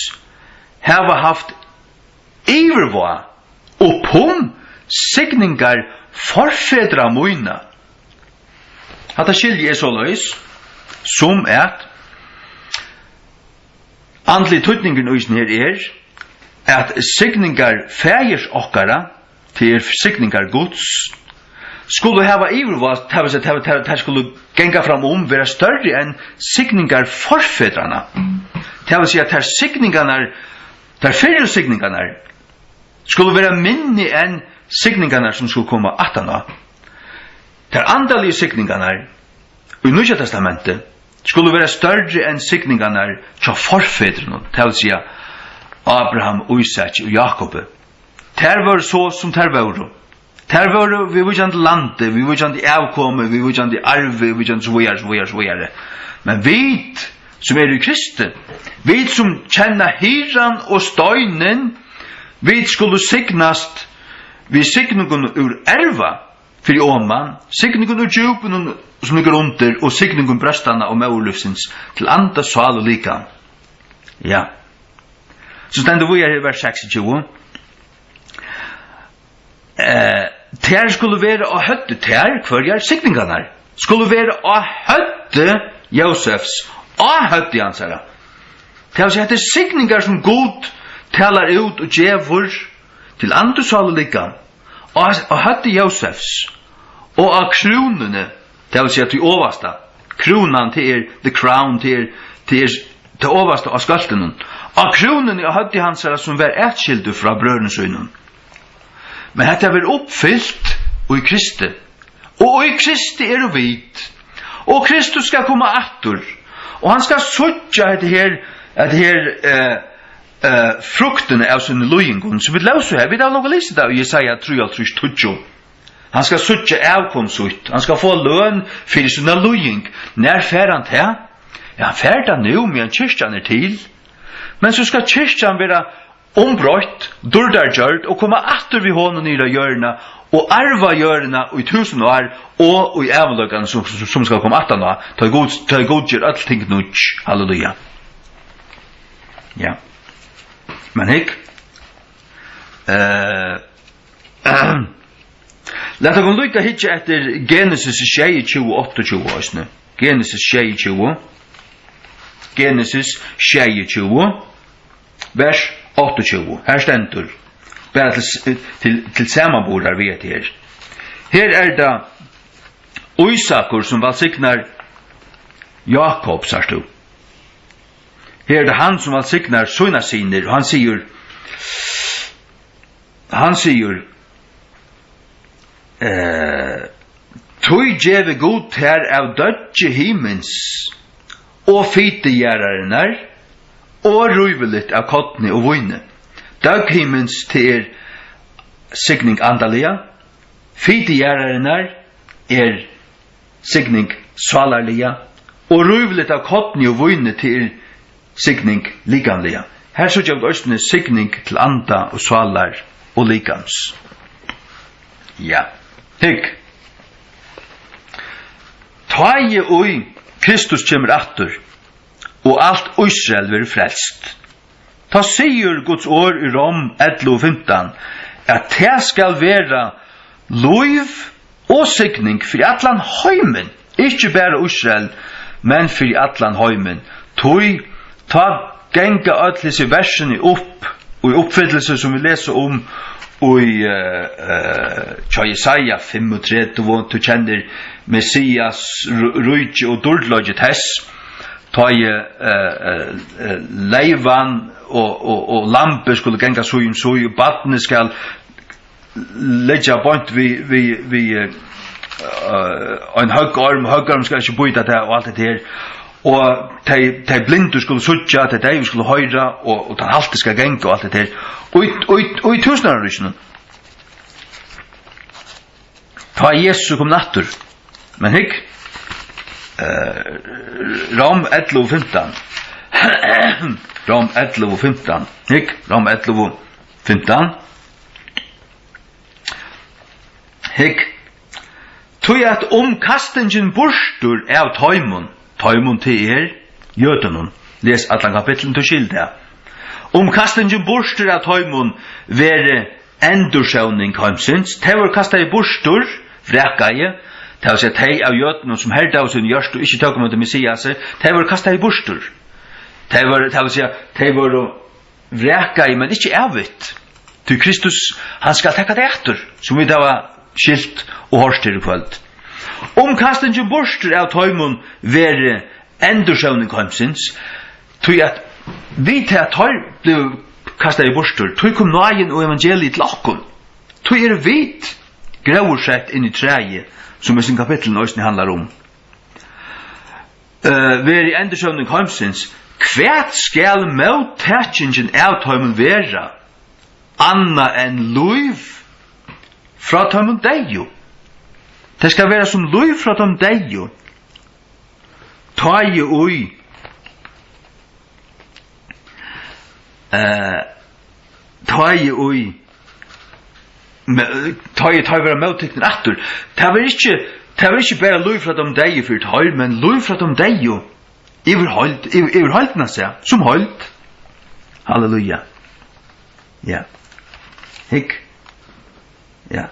hava havt yvirvág upp um signingar forfedra mína." Hatta skilji eg soleiðis, sum at andligi týdningurin í hesum her er, at signingar faðirs okkara, tað er signingar Guds, skulu hava yvirvág, tað vil siga, tað, tað, tað skulu ganga fram um, vera størri enn signingar forfedranna. Tað vil siga, tær signingarnar, tær fyrru signingarnar, skulu vera minni enn signingarnar, sum skulu koma aftaná. Tær andaligu signingarnar í Nýggja Testamenti skulu vera størri enn signingarnar hjá forfedrunum, tað vil siga Abraham, Ísaki og Jákupi. Tær vóru so, sum tær vóru. Tær vóru viðvíkjandi landi, viðvíkjandi avkomi, viðvíkjandi arvi, viðvíkjandi so víðari, so víðari, so víðari. Men vit, sum eru í Kristi, vit, sum kenna hirðan og steinin, vit skulu signast við signingum úr erva fyri oman, signingum úr djúpunum, sum liggur undir, og signingum brjóstanna og móðurlívsins, til anda, sál og likam. Ja. So stendur víðari í vers seksogtjúgu. Eh, tær skulu vera á høvdi, tær, hvørjar? Signingarnar skulu vera á høvdi Jósefs, á høvdi hansara. Tað vil siga, hetta er signingar, sum Gud talar út og gevur til anda, sál og likam, á, á høvdi Jósefs og á krúnuni, tað vil siga, tí ovasta. Krúnan, tað er the crown, tað er, tað er tað ovasta á skøltinum. Á krúnuni á høvdi hansara, sum var atskildur frá brøðrum sínum. Men hetta verður uppfylt í Kristi. Og í Kristi eru vit. Og Kristus skal koma aftur. Og hann skal síggja hetta her, hetta her, eh, eh, fruktina av sínum líðingum. So vit lósu her, vit hava longu lisið tað í Jesaja trýoghálvtrýss tíggju. Hann skal síggja avkom sítt. Hann skal fáa løn fyri sína líðing. Nær fær hann tað? Ja, hann fær tað nú, meðan kirkjan er til. Men so skal kirkjan vera umbroytt, dýrdargjørd og koma aftur við honum niður á jørðina og arva jørðina í túsund ár og í ævinleikan sum, sum, sum skal koma aftan á, tá ið Gud, tá ið Gud ger øll ting nýggj. Halleluja. Ja. Men hygg, eh, lat okkum líka hyggja eftir Genesis sjeyogtjúgu, áttaogtjúgu eisini. Genesis sjeyogtjúgu. Genesis sjeyogtjúgu, vers áttaogtjúgu. Her stendur, bara til s-, til, til samanburðar við hetta her. Her er tað Ísakur, sum vælsignar Jákup, sært tú. Her er tað hann, sum vælsignar sínar synir, og hann sigur, hann sigur, eh, "Tí gevi Gud tær av døggi himins og fiti jarðarinnar og ríviligt av korni og víni." Døgg himins, tað er signing andaliga, fiti jarðarinnar er signing sálarliga, og ríviligt av korni og víni, tað er signing likamliga. Her síggja vit eisini signing til anda og sálar og likams. Ja, hygg. Tá ið Kristus kemur aftur, og alt Ísrael verður frelst, tá sigur Guds orð í Rom ellivu fimtan, at tað skal vera lív og signing fyri allan heimin, ikki bara Ísrael, men fyri allan heimin. Tí tá ganga øll hesi versini upp í uppfyllelse, sum vit lesa um í, eh, eh, hjá Jesaja fimmogtretivu, tú kennir Messias, rí-, ríki og dýrleiki tess, tá ið, eh, eh, eh, leyvan og, og, og lambið skulu ganga síð um síð, og barnið skal liggja beint við, við, við, eh, ein høggorm, høggorm skal ikki bíta tað og alt hetta her. Og tey, tey blindu skulu síggja, tey deyvu skulu hoyra, og, og tann halti skal ganga og alt hetta her. Og í, og í, og í túsundáraríkinum, tá er Jesus komin aftur. Men hygg, eh, Rom ellivu fimtan. Rom ellivu fimtan. Hygg, Rom ellivu fimtan. Hygg, tí at umkastingin burtur av teimum, teimum, tað er jødunum, les allan kapitlin, tú skilur tað. Umkastingin burtur av teimum verði endursevning heimsins. Tey vóru kastaði burtur, vrakaði, tað vil siga, tey av jødunum, sum herdaðu síni hjørtu og ikki tóku ímóti Messiasi, tey vóru kastaði burtur. Tey vóru, tað vil siga, tey vóru vrakaði, men ikki ævigt. Tí Kristus, hann skal taka tey aftur, sum vit hava skilt og hoyrt her í kvøld. Umkastingin burtur av teimum verði endursevning heimsins, tí at við tað, at teir blivu kastaðir burtur, tí kom náðin og evangeliið til okkum. Tí eru vit gróðursett inn í træið, sum hesin kapittulin eisini handlar um. Eh, verði endursevning heimsins, hvat skal móttakingin av teimum vera, annað enn lív frá teimum deyðu? Tað skal vera sum lív frá teimum deyðu. Tá ið í, eh, tá ið í, me-, tá ið teir verða móttiknir aftur. Tað verður ikki, tað verður ikki bara lív frá teimum deyðu fyri teir, men lív frá teimum deyðu yvir heild, yvir, yvir heildina seg, sum heild. Halleluja. Ja. Hygg. Ja.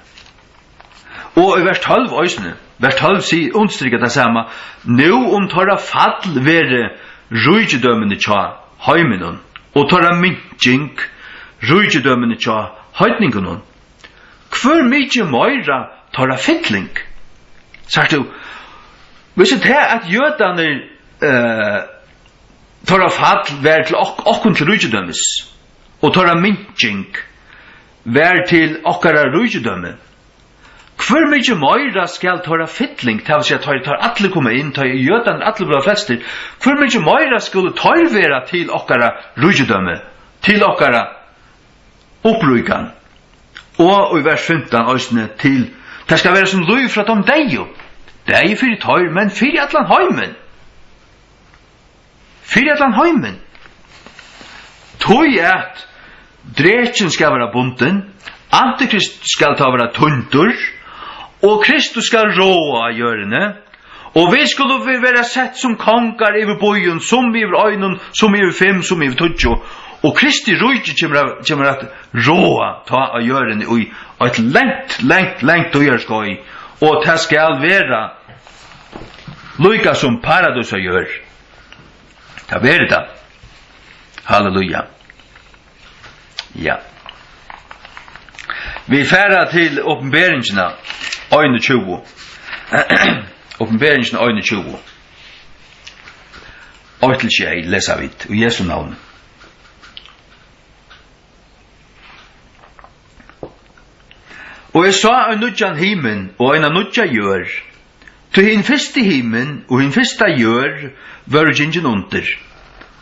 Og í vers tólv eisini. Vers tólv si-, undirstrikar tað sama. Nú um teirra fall verður ríkidømini hjá heiminum, og teirra minking ríkidømini hjá heidningunum, hvør mikið meira teirra fylling? Sært tú, viss tað at jødarnir, eh, teirra fall var til ok-, okkum til ríkidømis, og teirra minking var til okkara ríkidømi, hvør mikið meira skal teirra fylling, tað vil siga, tá ið teir allir koma inn, tá ið jødarnir allir blíva frelstir, hvør mikið meira skulu teir vera til okkara ríkidømi, til okkara uppríkan? Og í vers fimtan eisini til, tað skal vera sum lív frá teimum deyðu. Deyð fyri teir, men fyri allan heimin. Fyri allan heimin. Tí at Drekin skal vera bundin, antikrist skal tá vera týndur, og Kristus skal ráða á jørðini, og vit skulu vi vera sett sum kongar yvir býum, sum yvir einum, sum yvir fimm, sum yvir tíggju, og Kristi ríki kemur at, kemur at ráða tá á jørðini í eitt langt, langt, langt tíðarskeið, og tað skal vera líka sum paradís á jørð. Tað verður tað. Halleluja. Ja. Vit fara til Opinberingina einogtjúgu. Opinberingina einogtjúgu. Eitt til sjey lesa vit í Jesu navni. Og eg sá ein nýggjan himin og eina nýggja jørð, tí hin fyrsti himin og hin fyrsta jørð vóru gingin undir,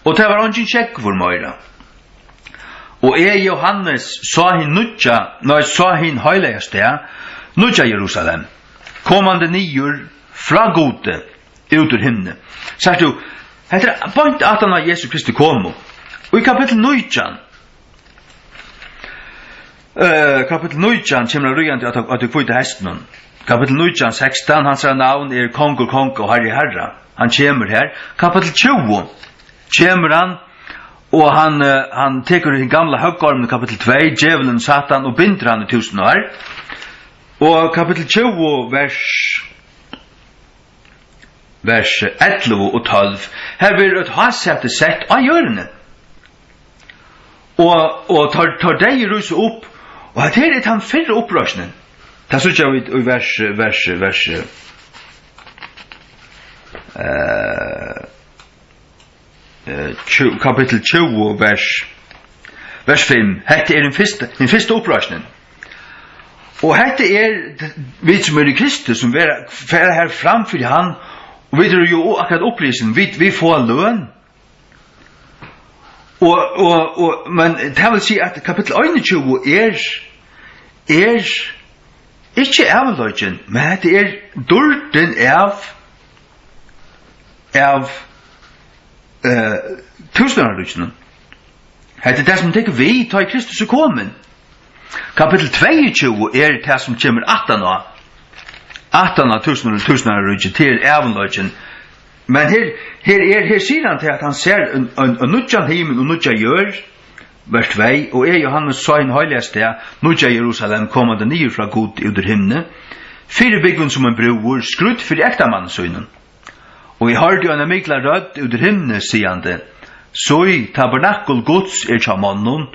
og tað var eingin sjógvur meira. Og eg, Jóhannes, sá hin nýggja, nei, sá hin heilaga stað, nýggja Jerusalem, komandi niður frá Gudi, út úr himni. Sært tú, hetta er beint aftan á Jesu Kristi komu. Og í kapittul nítjan, Eh, kapittul nítjan kemur hann ríðandi á, á tí hvíta hestinum. Kapittul nítjan, sekstan, hansara navn er Kongur konga og Harri harra. Hann kemur her. Kapittul tjúgu kemur hann, og hann, eh, hann tekur hin gamla høggormin, kapittul tvey, djevulin Satan, og bindur hann í túsund ár. Og kapittul tjúgu, vers, vers ellivu og tólv, her verður eitt hásæti sett á jørðini. Og, og teir, teir deyðu rísa upp, og hetta her er tann fyrra uppreisnin. Tað síggja vit í vers, vers, vers, eh, eh, tjúgu, kapittul tjúgu, vers, vers fimm. Hetta er hin fyrsta, hin fyrsta uppreisnin. Og hetta er vit, sum eru í Kristi, sum vera, fara her fram fyri hann, og vit eru jú akkurát upprisin, vit, vit fáa løn. Og, og, og, men tað vil siga, at kapittul einogtjúgu er, er ikki ævinleikin, men hetta er dýrdin av, av, eh, túsundáraríkinum. Hetta er tað, sum tekur við, tá ið Kristus er komin. Kapittul tveyogtjúgu er tað, sum kemur aftan á, aftan á túsund, túsundáraríkið, tað er ævinleikin. Men her, her er, her sigur hann til, at hann sær ein, ein, ein nýggjan himin og nýggja jørð, vers tvey, og eg, Jóhannes, sá hin heilaga stað, nýggja Jerusalem, komandi niður frá Gudi út úr himni, fyribúgvin sum ein brúður, skrýdd fyri ektamanni sínum. Og eg hoyrdi eina mikla rødd út úr himni, sigandi: Sí, tabernakul Guds er hjá monnum,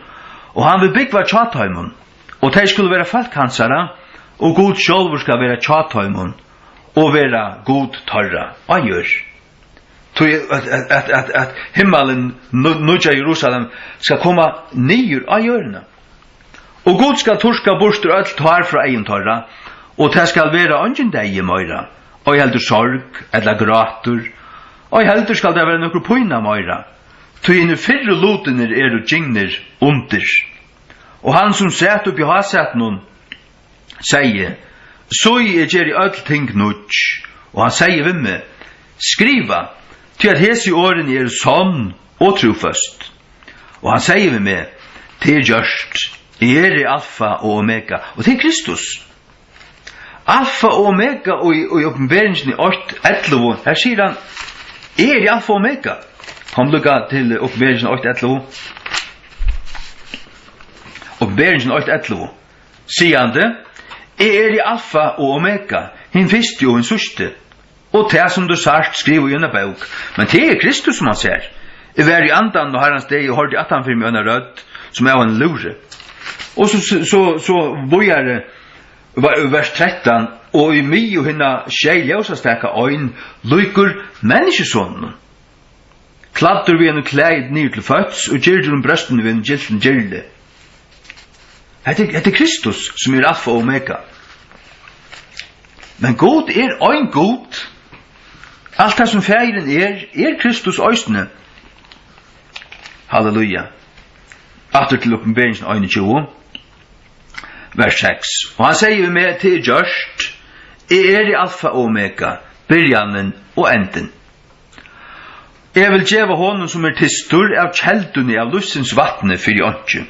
og hann vil búgva hjá teimum, og tey skulu vera fólk hansara, og Gud sjálvur skal vera hjá teimum, og vera Gud teirra á jørð. Tí at, at, at, at, at himmalin, nú-, nýggja Jerusalem, skal koma niður á jørðina. Og Gud skal turka burtur øll tár frá eygum teirra, og tað skal vera eingin deyði meira, ei heldur sorg ella grátur, ei heldur skal tað vera nøkur pína meira, tí hinir fyrru lutirnir eru gingnir undir. Og hann, sum sat uppi á hásætinum, segði: Sí, eg geri øll ting nýggj. Og hann segði við meg: Skriva, tí at hesi orðini eru sonn og trúføst. Og hann segði við meg: Tað er gjørt. Eg eri Alfa og Omega. Og tað er Kristus. Alfa og Omega í, í Opinberingini eitt ellivu, her sigur hann: Eg eri Alfa og Omega. Kom líka til Opinberingini eitt ellivu. Opinberingin eitt ellivu, sigandi: Eg eri Alfa og Omega, hin fyrsti og hin síðsti. Og tað, sum tú sært, skrivað í eina bók. Men tað er Kristus, sum hann sær. Eg var í andanum á Harrans degi og hoyrdi aftan fyri meg eina rødd, sum av einum lúðri. Og so, so, so, so víðari, va-, vers trettan: Og í miðju hinna sjey ljósastaka ein, líkur menniskjusoninum, klæddur við einum klæði niður til fóts og girdur um brjóstini við einum gyltum girli. Hetta er, hetta er Kristus, sum er Alfa og Omega. Men Gud er ein Gud. Alt tað, sum Faðirin er, er Kristus eisini. Halleluja. Aftur til Opinberingin einogtjúgu, vers seks. Og hann segði við meg: Tað er gjørt. Eg eri Alfa og Omega, byrjanin og endin. Eg vil geva honum, sum er tystur, av kelduni av lívsins vatni fyri einki.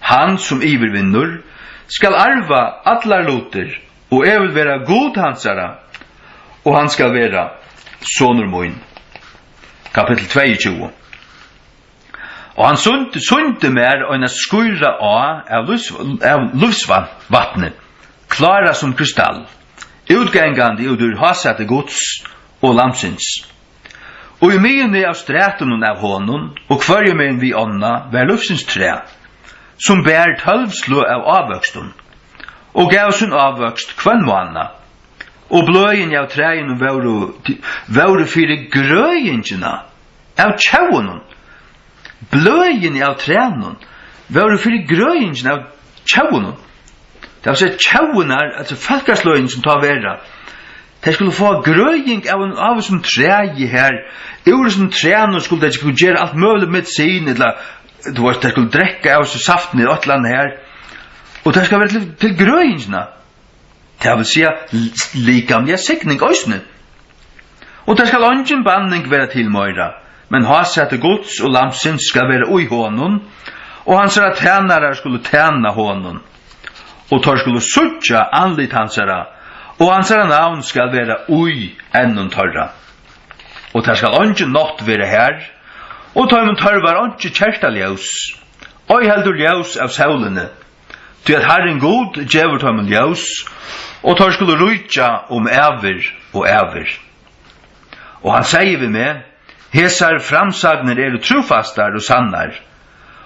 Hann, sum yvirvinnur, skal arva allar lutir, og eg vil vera Gud hansara, og hann skal vera sonur mín. Kapittul tveyogtjúgu. Og hann sýndi, sýndi mær eina skýra á av lívs-, av lívsvatni, klára sum kristall, útgangandi út úr hásæti Guds og Lambsins. Og í miðjuni av strætinum av honum, og hvørjumegin við ánna, var lívsins træ, sum bar tólv sløg av ávøkstum, og gav sín ávøkst hvønn mánað. Og bløðini av træinum vóru, vóru fyri grøðingina av tjóvunum. Bløðini av trænum vóru fyri grøðingina av tjóvunum. Tað vil siga, tjóvurnar, altso fólkasløgini sum tá vera, tey skulu fáa grøðing av, av hesum træi her. Úr hesum trænum skulu tey kunna gera alt møguligt medisin, ella, tú veist, tey skulu drekka av hesum saftinum, eitt ella annað her. Og tað skal vera til, til grøðingina. Tað vil siga, l-, likamliga signing eisini. Og tað skal eingin banning vera til meira, men hásæti Guds og Lambsins skal vera í honum, og hansara tænarar skulu tæna honum, og teir skulu síggja andlit hansara, og hansara navn skal vera í ennum teirra. Og tað skal eingin nátt vera har, og teimum tørvar einki kertaljós, ei heldur ljós av sólini, tí at Harrin Gud gevur teimum ljós, og teir skulu ríkja um ævir og ævir. Og hann segði við meg: Hesar framsagnir eru trúfastar og sannar.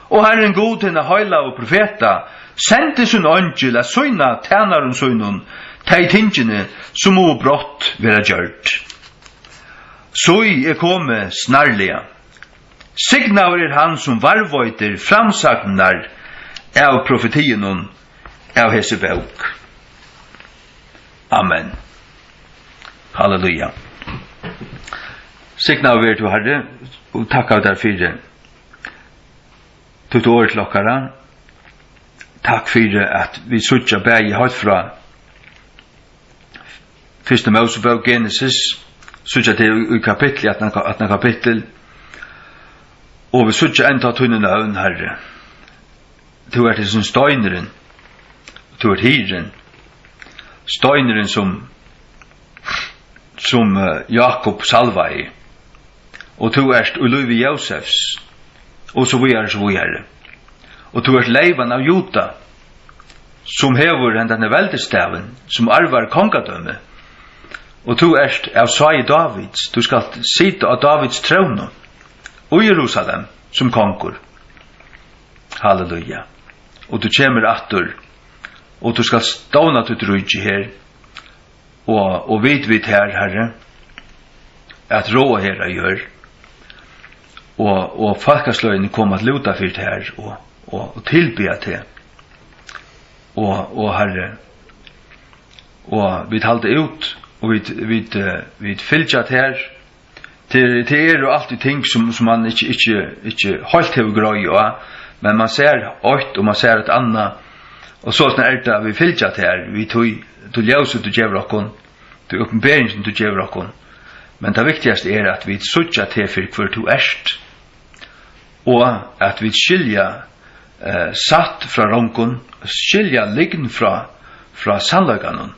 Og Harrin Gud hinna heilagu profeta sendi sín eingil at sýna tænarum sínum tey tingini, sum mugu brátt vera gjørd. Sí, eg komi snarliga. Signaður er hann, sum varðveitir framsagnirnar av profetiunum av hesi bók. Amen. Halleluja. Signaður veri tú, Harri, og takka tær fyri títt orð til okkara. Takk fyri, at vit síggja bæði heilt frá Fyrstu Mósebók, Genesis, síggja tey í, í kapitli, aftan á, aftan á kapittul, og vit síggja enntá tíni nøvn, Harri. Tú ert hesin steinurin, tú ert hirðin, steinurin sum, sum, eh, Jákup salvaði, og tú ert í lívi Jósefs, og so víðari, so víðari. Og tú ert leyvan av Juda, sum hevur hendan veldisstavin, sum arvar kongadømi, og tú ert av sáði Dávids, tú skalt sita á Dávids tróni í Jerusalem sum kongur. Halleluja. Og tú kemur aftur, og tú skalt stovna títt ríki her, og, og vit, vit her, Harri, at ráða her á jørð, og, og fólkasløgini koma at lúta fyri tær og, og, og tilbiðja teg. Og, og Harri, og vit halda út, og vit, vit, eh, vit fylgja tær. Tað, tað eru altíð ting, sum, sum mann ikki, ikki, ikki heilt hevur greið á, men mann sær eitt, og mann sær eitt annað, og soleiðis er tað, vit fylgja tær, við tí, tí ljósið tú gevur okkum, tí opinberingin tú gevur okkum. Men tað viktigasta er, at vit síggja teg fyri, hvør tú ert, og at vit skilja, eh, satt frá rongum, skilja lygn frá, frá sannleikanum,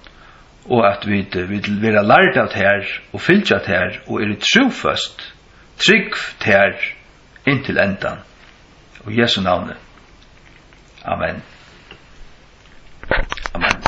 og at vit, eh, vit verða lærd av tær og fylgja tær og eru trúføst, trúgv tær inntil endan. Í Jesu navni. Amen. Amen.